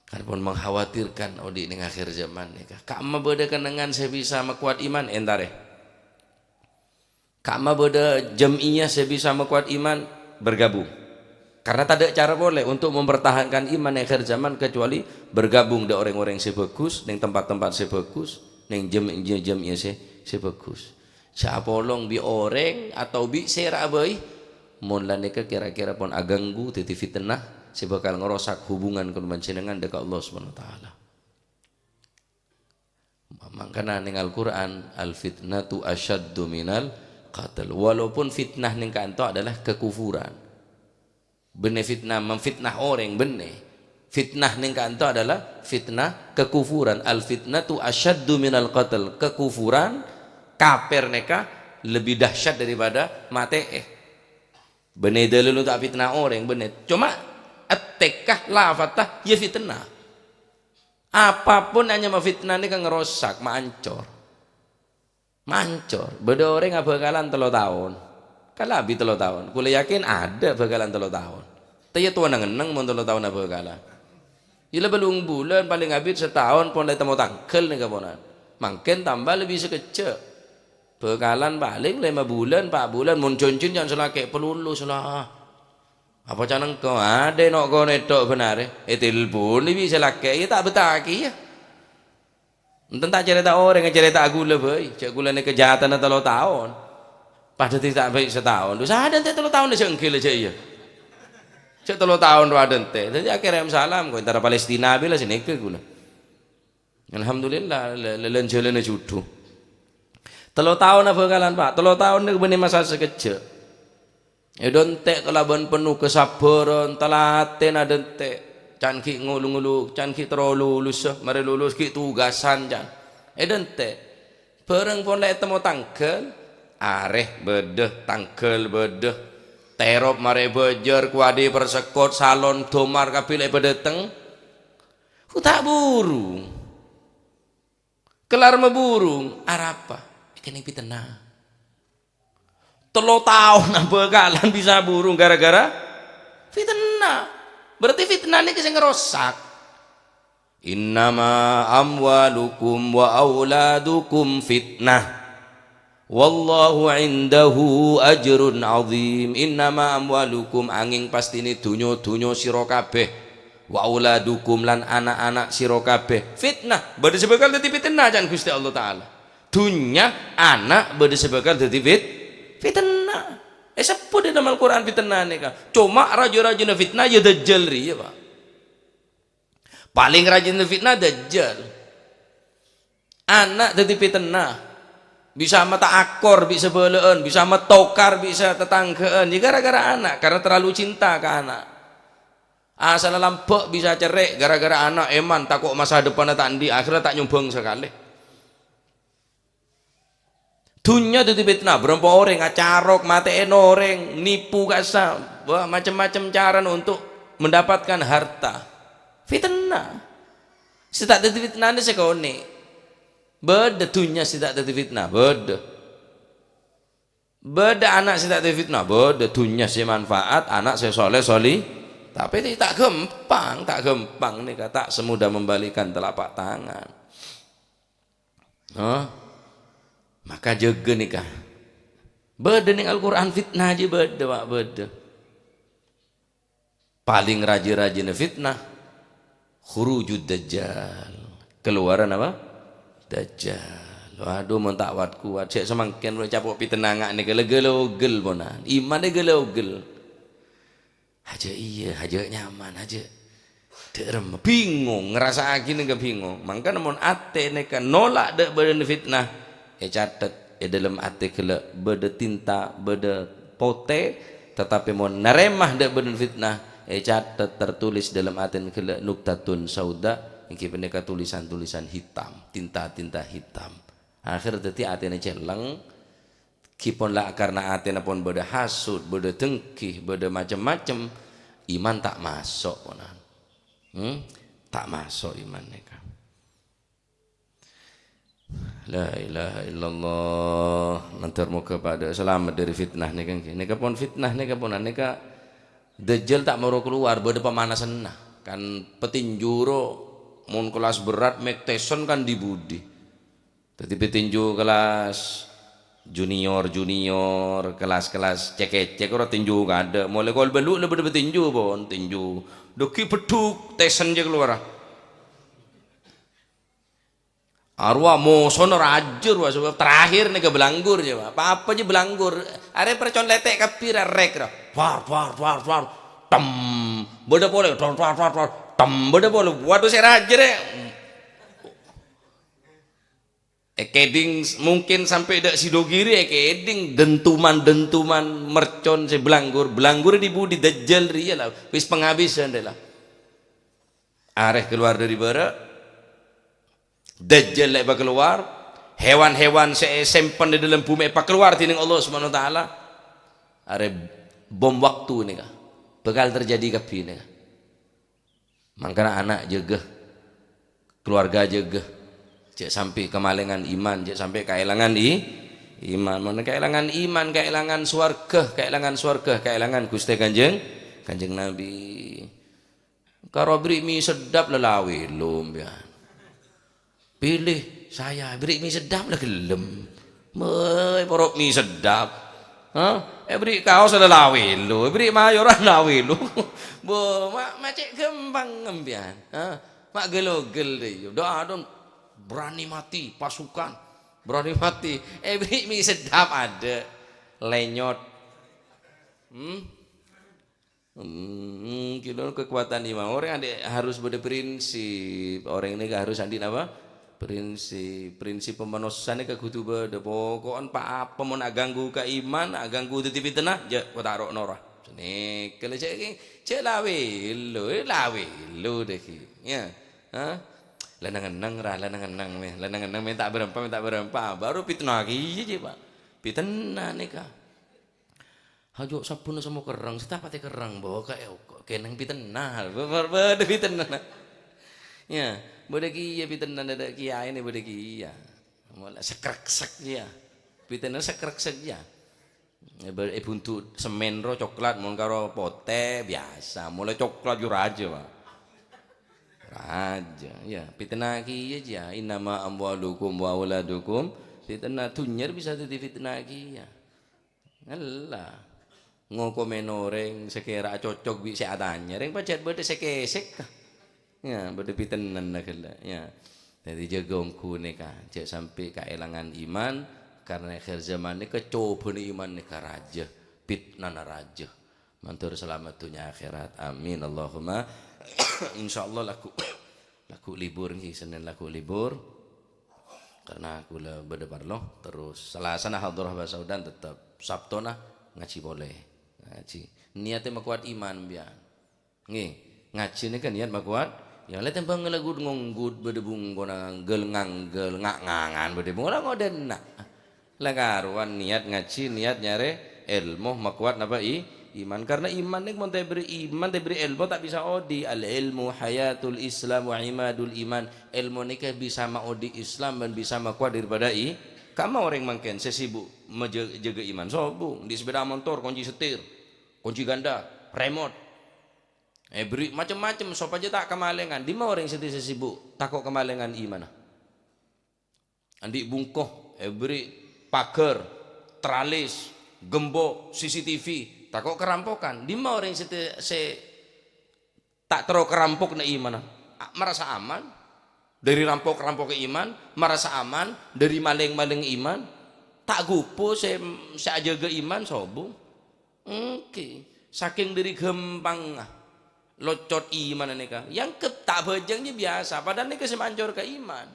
Kalabân mengkhawatirkan odi' neng akhir zaman nèka. Kamma bâdâ kennengngan sè bisa makowat iman, entarè. Kamma bâdâ jam'iyah sè bisa makowat iman, bergabung. Karena tadâ' cara polè untuk mempertahankan iman neng akhir zaman kecuali bergabung dâ' orèng-orèng sè bhâghus, neng tempat-tempat sè bhâghus, neng jam-, jam'iyah sè, sè bhâghus. Jhâ' apolong bi' orèng atau bi' sèra'a bhâi, mon la nèka kèra-kèra pon aganggu dhâddhi fitnah sè bhâkal ngrosak hubungan kaulâ panjhennengngan dâ' ka Allah Subhanahu wa Ta'ala. Mangkana neng Al-Qur'an, "Al-fitnatu asyaddu minal qatl." Walaupun fitnah neng ka'anto adalah kekufuran. Bânnè fitnah, memfitnah orèng, bânnè. Fitnah neng ka'anto adalah fitnah kekufuran. "Al-fitnatu asyaddu minal qatl." Kekufuran, kafir nèka lebih dahsyat daripada matè'è. Bânnè dalil ta' fitnah orèng, bânnè. Coma, ètèka, lafatta, ya fitnah. Apapun anyama fitnah nèka ngrosak, maancor. Maancor. Bâdâ orèng abhâkalan tello taon. Kalabi tello taon. Kaulâ yakin adâ' bhâkalan tello taon. Tèya towa neng-enneng mon tello taon abhâkalan. Iyâ la bâllung bulân, palèng abit sataon, pon la ètemmo tangghâl nèka ponan. Mangkèn tamba lebbi sakejjhâ'. Bhâkalan palèng lèma bulân, pa' bulân, mon jhânjhina can sè lakè' palolo sala. Apa can engko'? Adâ' no'-kono' ètto' bân arè. Ètelpon bi' sè lakè', iyâ ta' betta'aghi, yâ. Enten ta' carèta orèng, carèta kaulâ bhâi. Jhâ' kaulâ nèka jhâtana tello taon. Padâ ta' bhâi sataon. Dhu sadhâjâ tello taon jhâ' ènggi la jhâ' iyâ. Jhâ' tello taon rowa adântè'. Dhâddhi akhèrra M Salam, ko' entara Palestina bilâ sè nèka kaulâ. Alhamdulillah, lè-, lè-, lan-jhâlânna jhudhu. Tello taon abhâkalan, Pak. Tello taon nèka bânnè masa sakejjhâ'. Èdântè' kalabân penno kasabbhârân, talatèna dântè'. Can ghi' ngolo-ngolo, can ghi' terro lulus, marè lulus ghi' tugasan, can. Èdântè'. Bhârâng pon la ètemmo tangghâl, arè bâdâ, tangghâl bâdâ. Terop marè bâjâr, kowadi parsekkot, salon, domar kabbhi la èpadâteng. Ku ta' buru. Kellar maburu, arapa? Kènè' fitnah. Tello taon abhâkalan bisa buru gara-gara fitnah. Berarti fitnah nèka sè ngrosak. "Innama amwalukum wa auladukum fitnah. Wallahu indahu ajrun azim." "Innama amwalukum," angèng pastèna dhunnya-dhunnya sira kabèh. "Wa auladukum," lan ana'-ana' sira kabèh. Fitnah, bâdâ sè bhâkal dhâddhi fitnah, can Ghustè Allah Ta'ala. Dhunnya, ana', bâdâ sè bhâkal dhâddhi fit-, fitnah. Èsebbhut è dâlem Al-Qur'an fitnah nèka. Coma rajâ-rajâna fitnah, ya Dajjal rèya, Pak. Palèng rajâna fitnah, Dajjal. Ana' dhâddhi fitnah. Bisa mata'akkor bi' sabhâlâ'ân, bisa matokar bi' satetangghâ'ân. Ya gara-gara ana', karena terlalu cinta ka ana'. Asalla lambâ' bisa cerrè' gara-gara ana' èman tako' masa depanna ta' andi', akhirnya ta' nyombhâng sakalè. Dhunnya dhâddhi fitnah, bârâmpa orèng acarok, matè'è orèng, nipu ka'issa', wah, macem-macem carana untuk mendapatkan harta. Fitnah. Sè ta' dhâddhi fitnah nèka sè konè'. Bâdâ dhunnya sè ta' dhâddhi fitnah, bâdâ. Bâdâ ana' sè ta' dhâddhi fitnah, bâdâ dhunnya sè manfaat, ana' sè soleh soli. Tapè ta' ghâmpang, ta' ghâmpang nèka, ta' semudah membalikan telapak tangan. Hah? Maka jâgâ nèka. Bâdâ neng Al-Qur'an fitnah jiyâ bâdâ, Pak, bâdâ. Palèng rajâ-rajâna fitnah, khurujud Dajjal. Kalowaran apa? Dajjal. Waduh, mon ta' wat-kowat, jhâ' samangkèn lo capo' pitennanga nèka la ghâlogel, ponan. Imanna ghâlogel. Hajâ' iyâ, hajâ' nyaman, hajâ' dâ' remma. Bingung, ngrasa'aghi nèka bingung. Mangkana mon atè nèka nolak dâ' bâdâna fitnah, ècatet è dâlem atè ghellâ' bâdâ tinta, bâdâ potè, tatapè mon narèma dâ' bâdâna fitnah, ècatet tertulis dâlem atèna ghellâ' nuktatun sauda, èngghi panèka tulisan-tulisan hitam, tinta-tinta hitam. Akhèr dhâddhi atèna celleng, ghi pon la karna atèna pon bâdâ hasud, bâdâ dengki, bâdâ macem-macem, iman ta' maso', ponan. Hmm? Ta' maso' iman nèka. La ilaha illallah. Mandhâr moghâ padâ salamet dâri fitnah nèka, ngghi. Nèka pon fitnah nèka, ponan. Nèka Dajjal ta' maro kalowar, bâdâ pamanasanna. Kan petinju ro, mon kelas berat, Mike Tyson kan di budi. Dhâddhi petinju kelas junior-junior, kelas-kelas cèk-cèk ro tinju kadâ'. Molaè kol bâllu' la bâdâ petinju, pon, tinju. Dâgghi' beddhuk, Tyson jiyâ kalowara. Arowa mosona rajâ rowa, sabâb terakhir nèka belanggur jiyâ, Pak. Pa-apa jiyâ belanggur. Arè percon lètè' kabbhi ra rèk ra. War, war, war, war. Tem. Bâdâ polè. War, war, war, war. Tem. Bâdâ polè. Waduh, sè rajâ rè. Èkèdhing s-, mungkin sampè' dâ' Sidogiri èkèdhing dentuman-dentuman mercon sè belanggur. Belanggur di budi Dajjal rèya la. Wis pangabisân rè la. Arè kalowar dâri bârâ'. Dajjal la èpakalowar, hewan-hewan sè èsempen è dâlem bhumè èpakalowar dhinèng Allah Subhanahu wa Ta'ala. Arè bom waktu nèka bhâkal terjadi kabbhi nèka. Mangkana ana' jâgâ, keluarga jâgâ. Jhâ' sampè' kamalèngan iman, jhâ' sampè' kaèlangan i-, iman. Mon kaèlangan iman, kaèlangan sowarghâ, kaèlangan sowarghâ, kaèlangan Ghustè Kanjeng, Kanjeng Nabi. Karo bherri' mi seddhap la la wèlo, sampèyan. Pilih saya, bherri' mi seddhap la ghellem. Mè', poro' mi seddhap. Hah? Èbherri' kaos la la wèlo, èbherri' mayoran la wèlo. Bo, ma', ma' cè' ghâmpang, sampèyan. Hah? Ma' ghâlogel rè, iyâ. Dâ', adon berani mati, pasukan. Berani mati. Èbherri' mi seddhap adâ'. Lènyot. Hmm? Hmm, kènè' kekuatan iman. Orèng andi' harus bâdâ prinsip. Orèng nèka harus andi' napa? Prinsip. Prinsip pamanossa nèka kodhu bâdâ. Poko'en pa-apa mon aghânggu ka iman, aghânggu dhâddhi pitennah, jhâ' pataro' nora. Nèka la jhâ', jhâ' la wèlo, eh, la wèlo dâgghi'. Yâ. Hah? La neng-enneng ra, la neng-enneng mè. La neng-enneng mè ta' bârâmpa, mè ta' bârâmpa. Baru pitennah kèya jiyâ, Pak. Pitennah nèka. Hajâ' sabbhunna semmo kerrang, sè ta' patè kerrang, bo, ka-, eh, kènèng pitennah, bâ-, bâ-, bâdâ pitennah. Yâ, bâdâ kèya pitennah, dâ'-, dâ' kèyaè nè bâdâ kèya. Molaè sakreksek jiyâ. Pitennah sakreksek jiyâ. È bâ-, è buntu' semmèn ro coklat, mon karo potè, biyasa. Molaè coklat jiyâ rajâ, Pak. Rajâ, yâ. Pitennah kèya jiyâ. "Innama amwalukum wa auladukum fitnah." Dhunnya bisa dhâddhi fitnah kèya. Ella. Ngokomèn orèng sè kèra cocok bi' sè atanya. Rèng pajhât bâdâ sè kèsèk. Yâ, bâdâ pitennanna ghellâ'. Yâ. Dhâddhi jâgâ ongghu nèka. Jhâ' sampè' kaèlangan iman. Karna akhir zaman nèka cobâna iman nèka rajâ. Pitnana rajâ. Mandhâr salamet dhunnya akhèrat. Amin. Allahumma. Insyaallah lagghu', lagghu' libur ngghi, Sennèn lagghu' libur. Karna kaulâ bâdâ parlo, terros Salasana hadhorah bhâsa Udan tettep, Sabtona ngajhi polè. Ngajhi. Niatè makowat iman, sampèyan. Ngghi, ngajhi nèka niat makowat. Yâ, la tèmbhâng ngalagut ngonggut bâdâ bungkona, nggal-nganggal, nga'-ngangan bâdâ bungkona, ngodâna. La karowan niat ngajhi, niat nyarè èlmo, makowat napa i-, iman. Karna iman nèka mon ta' èbherri' iman, ta' èbherri' èlmo, ta' bisa odi'. "Al-ilmu hayatul Islam wa imadul iman." Èlmo nèka bisa maodi' Islam bân bisa makowat daripada i-, kamma orèng mangkèn sè sibuk majâ-, jâgâ iman. Sobung, andi' sepeda montor, konci setir, konci ganda, remot. Èbherri' macem-macem sopajâ ta' kamalèngan. Dimma orèng sè sibuk tako' kamalèngan imanna? Andi' bungko, èberri' paghâr, tralis, gembok, C C T V, tako' karampokan. Dimma orèng sè te-, sè ta' terro karampok nè imanna? A-, marasa aman dhâri rampok-rampok iman, marasa aman dhâri malèng-malèng iman. Ta' ghupo sè, sè ajâgâ iman sobung. Èngghi, sakèng dhâri ghâmpangnga locot imanna nèka. Èangghep ta' abhâjâng jiyâ biyasa, padahal nèka sè mancor ka iman.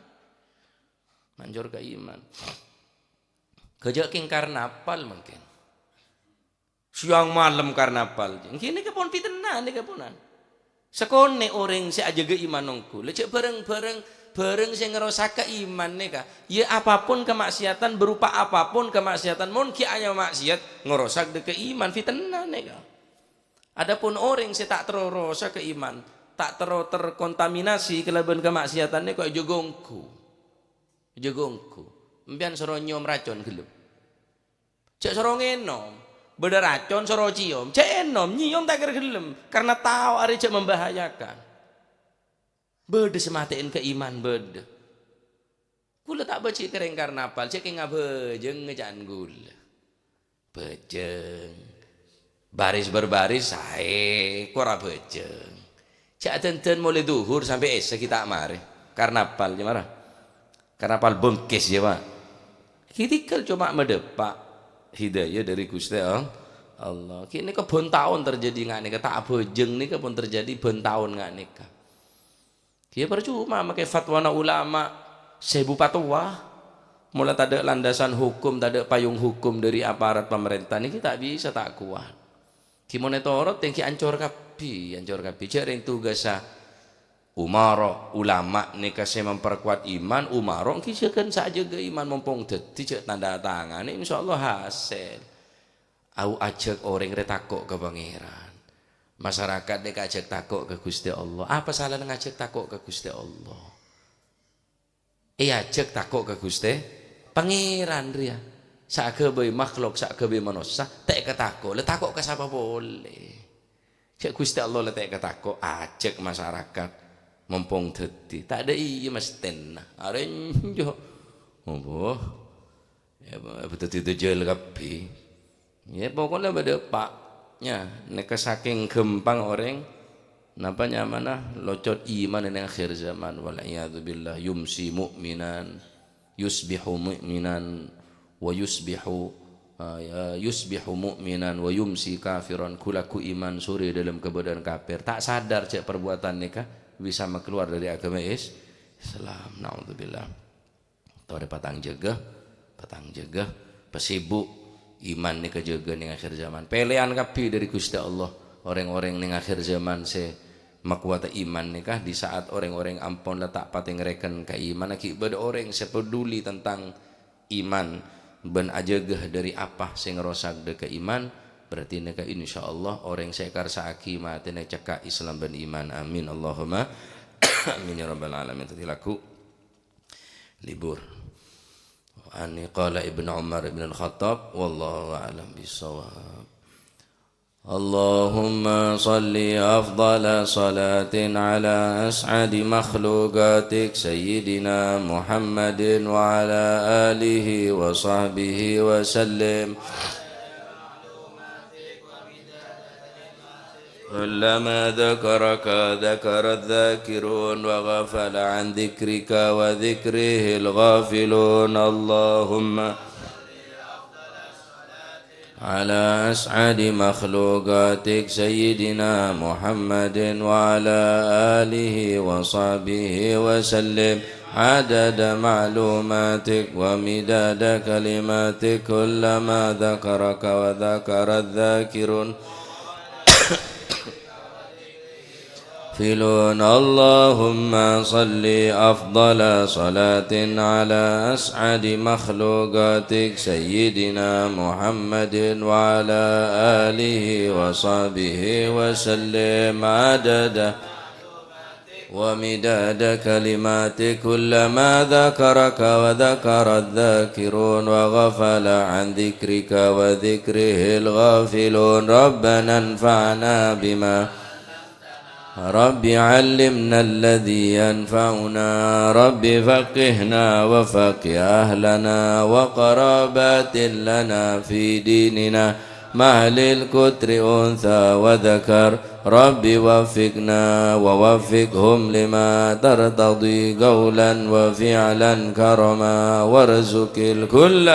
Mancor ka iman. Ghâjâ' kèng karnapal mangkèn. Sèyang malem karnapal. Èngghi nèka pon pitèna nèka ponan. Sakonè' orèng sè ajâgâ iman ongghu. La jhâ' bhâreng-bhâreng, bhâreng sè ngarosaka iman nèka. Yâ apapun kamaksiatan, berupa apapun kamaksiatan, mon ghi' anyama maksiat, ngarosak dhâ' ka iman, fitna nèka. Adapun orèng sè ta' terro rosaka iman, ta' terro terkontaminasi kalabân kamaksiatan nèka, jâgâ ongghu. Jâgâ ongghu. Empèyan soro nyèyom racon ghellem. Jhâ' soro ngènom. Bâdâ racon soro cèyom. Jhâ' ènom, nyèyom ta' kèra ghellem. Karena tao arèya jhâ' membahayakan. Bâdâ sè matè'è ka iman, bâdâ. Kaulâ ta' bâji' kèrèng karnapal, jhâ' kèng abhâjâng ca'na kaulâ. Bhâjâng. Baris berbaris saè, kora bhâjâng. Jhâ' dândân molaè dhuhur sampè' èssa ghi' ta' marè. Karnapal, jhâ' mara. Karnapal bengkes, jhâ', Pak. Ghi' tèngghâl coma madâpa' hidayah dhâri Ghustè All-, Allah. Ghi' nèka bân taon terjadi nga' nèka, ta' abhâjâng nèka pon terjadi bân taon nga' nèka. Ghi' parcoma makè fatwana ulama sèbu patowa. Mola tadâ' landasan hukum, tadâ' payung hukum dhâri aparat pamarènta nèka ta' bisa, ta' kowat. Ghi' mon ètorot, èngghi ancor kabbhi, ancor kabbhi. Jhâ' rèng tugassa umara, ulama nèka sè memperkuat iman, umara èngghi jâgân sè ajâgâ iman, mompong dhâddhi jhâ' tanda tanganè, insyaallah hasèl. Au ajhâk orèng rè tako' ka Pangèran. Masarakat nèka ajhâk tako' ka Ghustè Allah. Apa salana ngajhâk tako' ka Ghustè Allah? Èajhâk tako' ka Ghustè Pangèran rèya. Saaghâbây makhlok, saaghâbây manossa, ta' èkatako'. La tako' ka sapa polè? Jhâ' Ghustè Allah la ta' èkatako', ajhâk masarakat. Mompong dhâddhi. Tadâ' iyâ mestèna. Arènjo. Apa? Yâ, apa dhâddhi dajjal kabbhi. Yâ, pokokna bâdâ pa'. Yâ, nèka sakèng ghâmpang orèng, napa nyamana, locot iman neng akhir zaman. Wal iyadzu billah, yumsi mu'minan, yusbihu mu'minan, wa yusbihu, eh, ya, yusbihu mu'minan, wa yumsi kafiran, ghu-lagghu iman, sore dalam keadaan kafir. Ta' sadar jhâ' perbuatan nèka bisa makeluar dhâri aghâma Is-, Islam. Naudzubillah. Torè patang jâgâ, patang jâgâ, pasèbu'. Iman nèka jâgâ neng akhir zaman. Pèlèyan kabbhi dhâri Ghustè Allah. Orèng-orèng neng akhir zaman sè makowata iman nèka, di saat orèng-orèng ampon la ta' patè ngarèken ka iman, ghi' bâdâ orèng sè peduli tentang iman bân ajâgâ dhâri apa sè ngarosak dhâ' ka iman, berarti nèka insyaallah orèng sè èkarsa'aghi matèna cekka' Islam bân iman. Amin. Allahumma amin ya rabbal alamin. Dhâddhi lagghu. Libur. Ani qala Ibnu Umar ibn al-Khattab, wallahu a'lam bissawab. Allahumma salli afdala salatin ala as'adi makhluqatik Sayyidina Muhammadin wa ala alihi wa sahbihi wa sallim. كلما ذكرك ذكر الذاكرون وغفل عن ذكرك وذكره الغافلون. اللهم على أسعد مخلوقاتك سيدنا محمد وعلى آله وصحبه وسلم عدد معلوماتك ومداد كلماتك كلما ذكرك وذكر الذاكرون. فلون. اللهم صل أفضل صلاة على أسعد مخلوقاتك سيدنا محمد وعلى آله وصحبه وسلم عدد ومداد كلماتك كلما ذكرك وذكر الذاكرون وغفل عن ذكرك وذكره الغافلون. ربنا انفعنا بما رب علمنا الذي ينفعنا، رب فقهنا وفقه أهلنا وقرابات لنا في ديننا، مع أهل القطر أنثى وذكر، رب وفقنا ووفقهم لما ترتضي قولا وفعلا كرما، وارزق الكل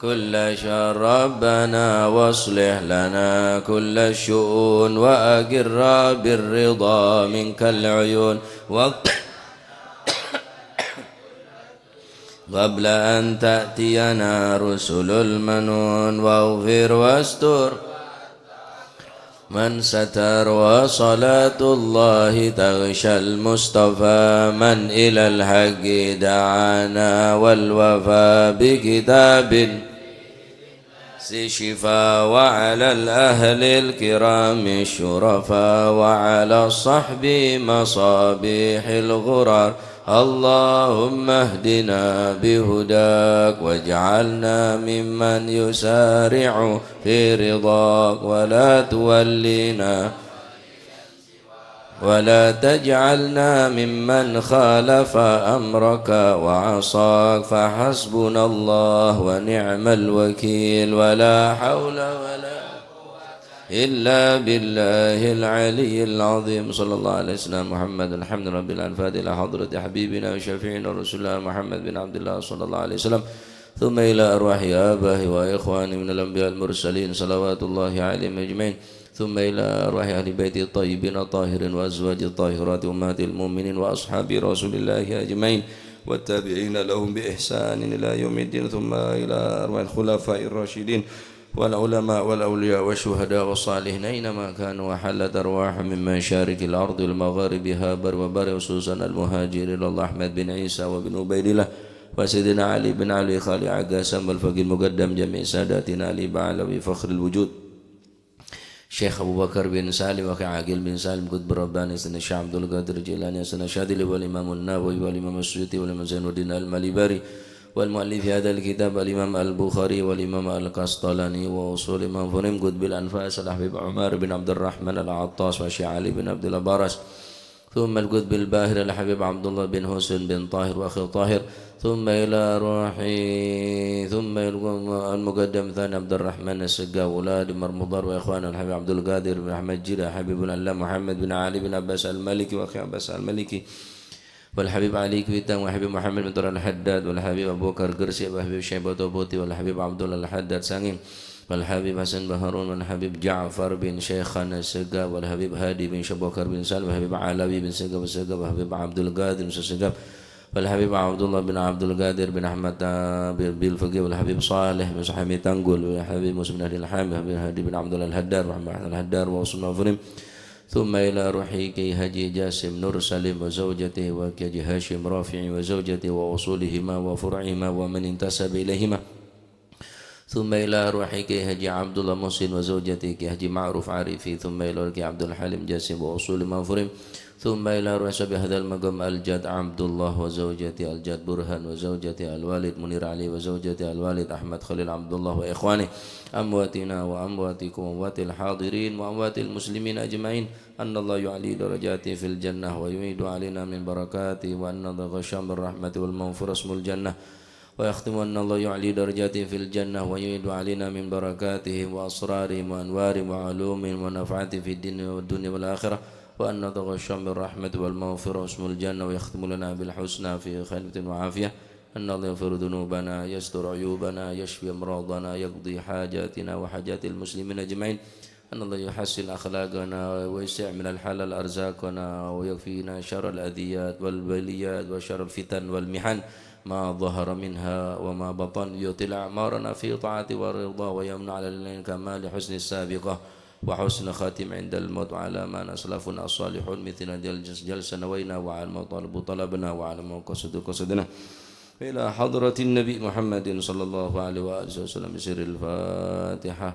كل شر ربنا، واصلح لنا كل الشؤون، وأقر بالرضا منك العيون، وق-، قبل أن تأتينا رسل المنون، واغفر واستر من ستر، وصلاة الله تغشى المصطفى من إلى الحق دعانا، والوفا بكتاب شفاء، وعلى الأهل الكرام الشرفاء، وعلى الصحب مصابيح الغرر. اللهم اهدنا بهداك، واجعلنا ممن يسارع في رضاك، ولا تولنا، ولا تجعلنا ممن خالف أمرك وعصاك، فحسبنا الله ونعم الوكيل، ولا حول ولا إلا بالله العلي العظيم. صلى الله على سيدنا محمد. الحمد لله رب العالمين. الفاتحة إلى حضرة حبيبنا وشفيعنا رسول الله محمد بن عبد الله صلى الله عليه وسلم. ثم إلى أرواح آبائه وإخوانه من الأنبياء المرسلين، صلوات الله عليهم أجمعين. ثم إلى أرواح أهل بيته الطيبين الطاهرين وأزواجه الطاهرات أمهات المؤمنين وأصحاب رسول الله أجمعين والتابعين لهم بإحسان إلى يوم الدين. ثم إلى أرواح الخلفاء الراشدين والعلماء والأولياء والشهداء والصالحين أينما كانوا وحلت أرواحهم من مشارق الأرض ومغاربها بر وبر، خصوصا المهاجر إلى الله أحمد بن عيسى وابن عبيد الله وسيدنا علي بن علي خالي عقاسم والفقيه المقدم جميع ساداتنا علي بعلوي فخر الوجود. شيخ أبو بكر بن سالم وأخي عاقل بن سالم قطب الرباني سيدنا الشيخ عبد القادر الجيلاني سيدنا الشاذلي والإمام النووي والإمام السيوطي والإمام زين الدين المليباري والمؤلف هذا الكتاب الإمام البخاري والإمام القسطلاني وأصول الإمام فنيم قطب الأنفاس الحبيب عمر بن عبد الرحمن العطاس والشيخ علي بن عبد الله براس، ثم القطب الباهر الحبيب عبد الله بن حسين بن طاهر وأخي طاهر، ثم إلى روحي، ثم إلى المقدم ثاني عبد الرحمن السقاف، أولاد مرمضار وإخوان الحبيب عبد القادر بن أحمد جيلة، حبيب العلامة محمد بن علي بن عباس المالكي وأخي عباس المالكي، والحبيب علي كويتان، والحبيب محمد بن طارق الحداد، والحبيب أبو بكر قرسي، والحبيب شيبة طوبوتي، والحبيب عبد الله الحداد سانغين، والحبيب حسن بن هارون، والحبيب جعفر بن شيخان السقاف، والحبيب هادي بن شبوكر بن سالم، والحبيب علوي بن سقاف السقاف، والحبيب عبد القادر بن السقاف، والحبيب عبد الله بن عبد القادر بن أحمد، آه، بن، بن الفقيه، والحبيب صالح بن سحيمي تنقل، والحبيب موسى بن هادي الحامي، والحبيب هادي بن عبد الله الهدار، ومحمد أحمد الهدار، وعثمان فريم، ثم إلى روح كي حاجي جاسم نور سليم وزوجته، وكي حاجي هاشم رافعي وزوجته، وأصولهما وفروعهما ومن انتسب إليهما. ثم إلى روح كي حاجي عبد الله محسن وزوجته كي حاجي معروف عارفي، ثم إلى روح كي عبد الحليم جاسم وأصول مغفورين، ثم إلى روح صاحب هذا المقام الجد عبد الله وزوجته، الجد برهان وزوجته، الوالد منير علي وزوجته، الوالد أحمد خليل عبد الله وإخوانه، أمواتنا وأمواتكم وأموات الحاضرين وأموات المسلمين أجمعين، أن الله يعلي درجاته في الجنة ويعيد علينا من بركاته، وأن الله غشام بالرحمة والمغفرة اسم الجنة، ويختم أن الله يعلي درجاتهم في الجنة ويعيد علينا من بركاتهم وأسرارهم وأنوارهم وعلومهم ونفعاتهم في الدين والدنيا والآخرة، وأن الله غشام بالرحمة والمغفرة واسم الجنة، ويختم لنا بالحسنى في خير وعافية، أن الله يغفر ذنوبنا، يستر عيوبنا، يشفي أمراضنا، يقضي حاجاتنا وحاجات المسلمين أجمعين، أن الله يحسن أخلاقنا ويوسع من الحلال أرزاقنا ويكفينا شر الأذيات والبليات وشر الفتن والمحن ما ظهر منها وما بطن، يطيل أعمارنا في طاعته ورضاه ويمن علينا كمال حسن السابقة وحسن خاتم عند الموت وعلى ما أسلفنا الصالحون مثل هذه الجلسة نوينا وعلى ما طلب طلبنا وعلى ما قصد قصدنا إلى حضرة النبي محمد صلى الله عليه وآله وسلم بسر الفاتحة.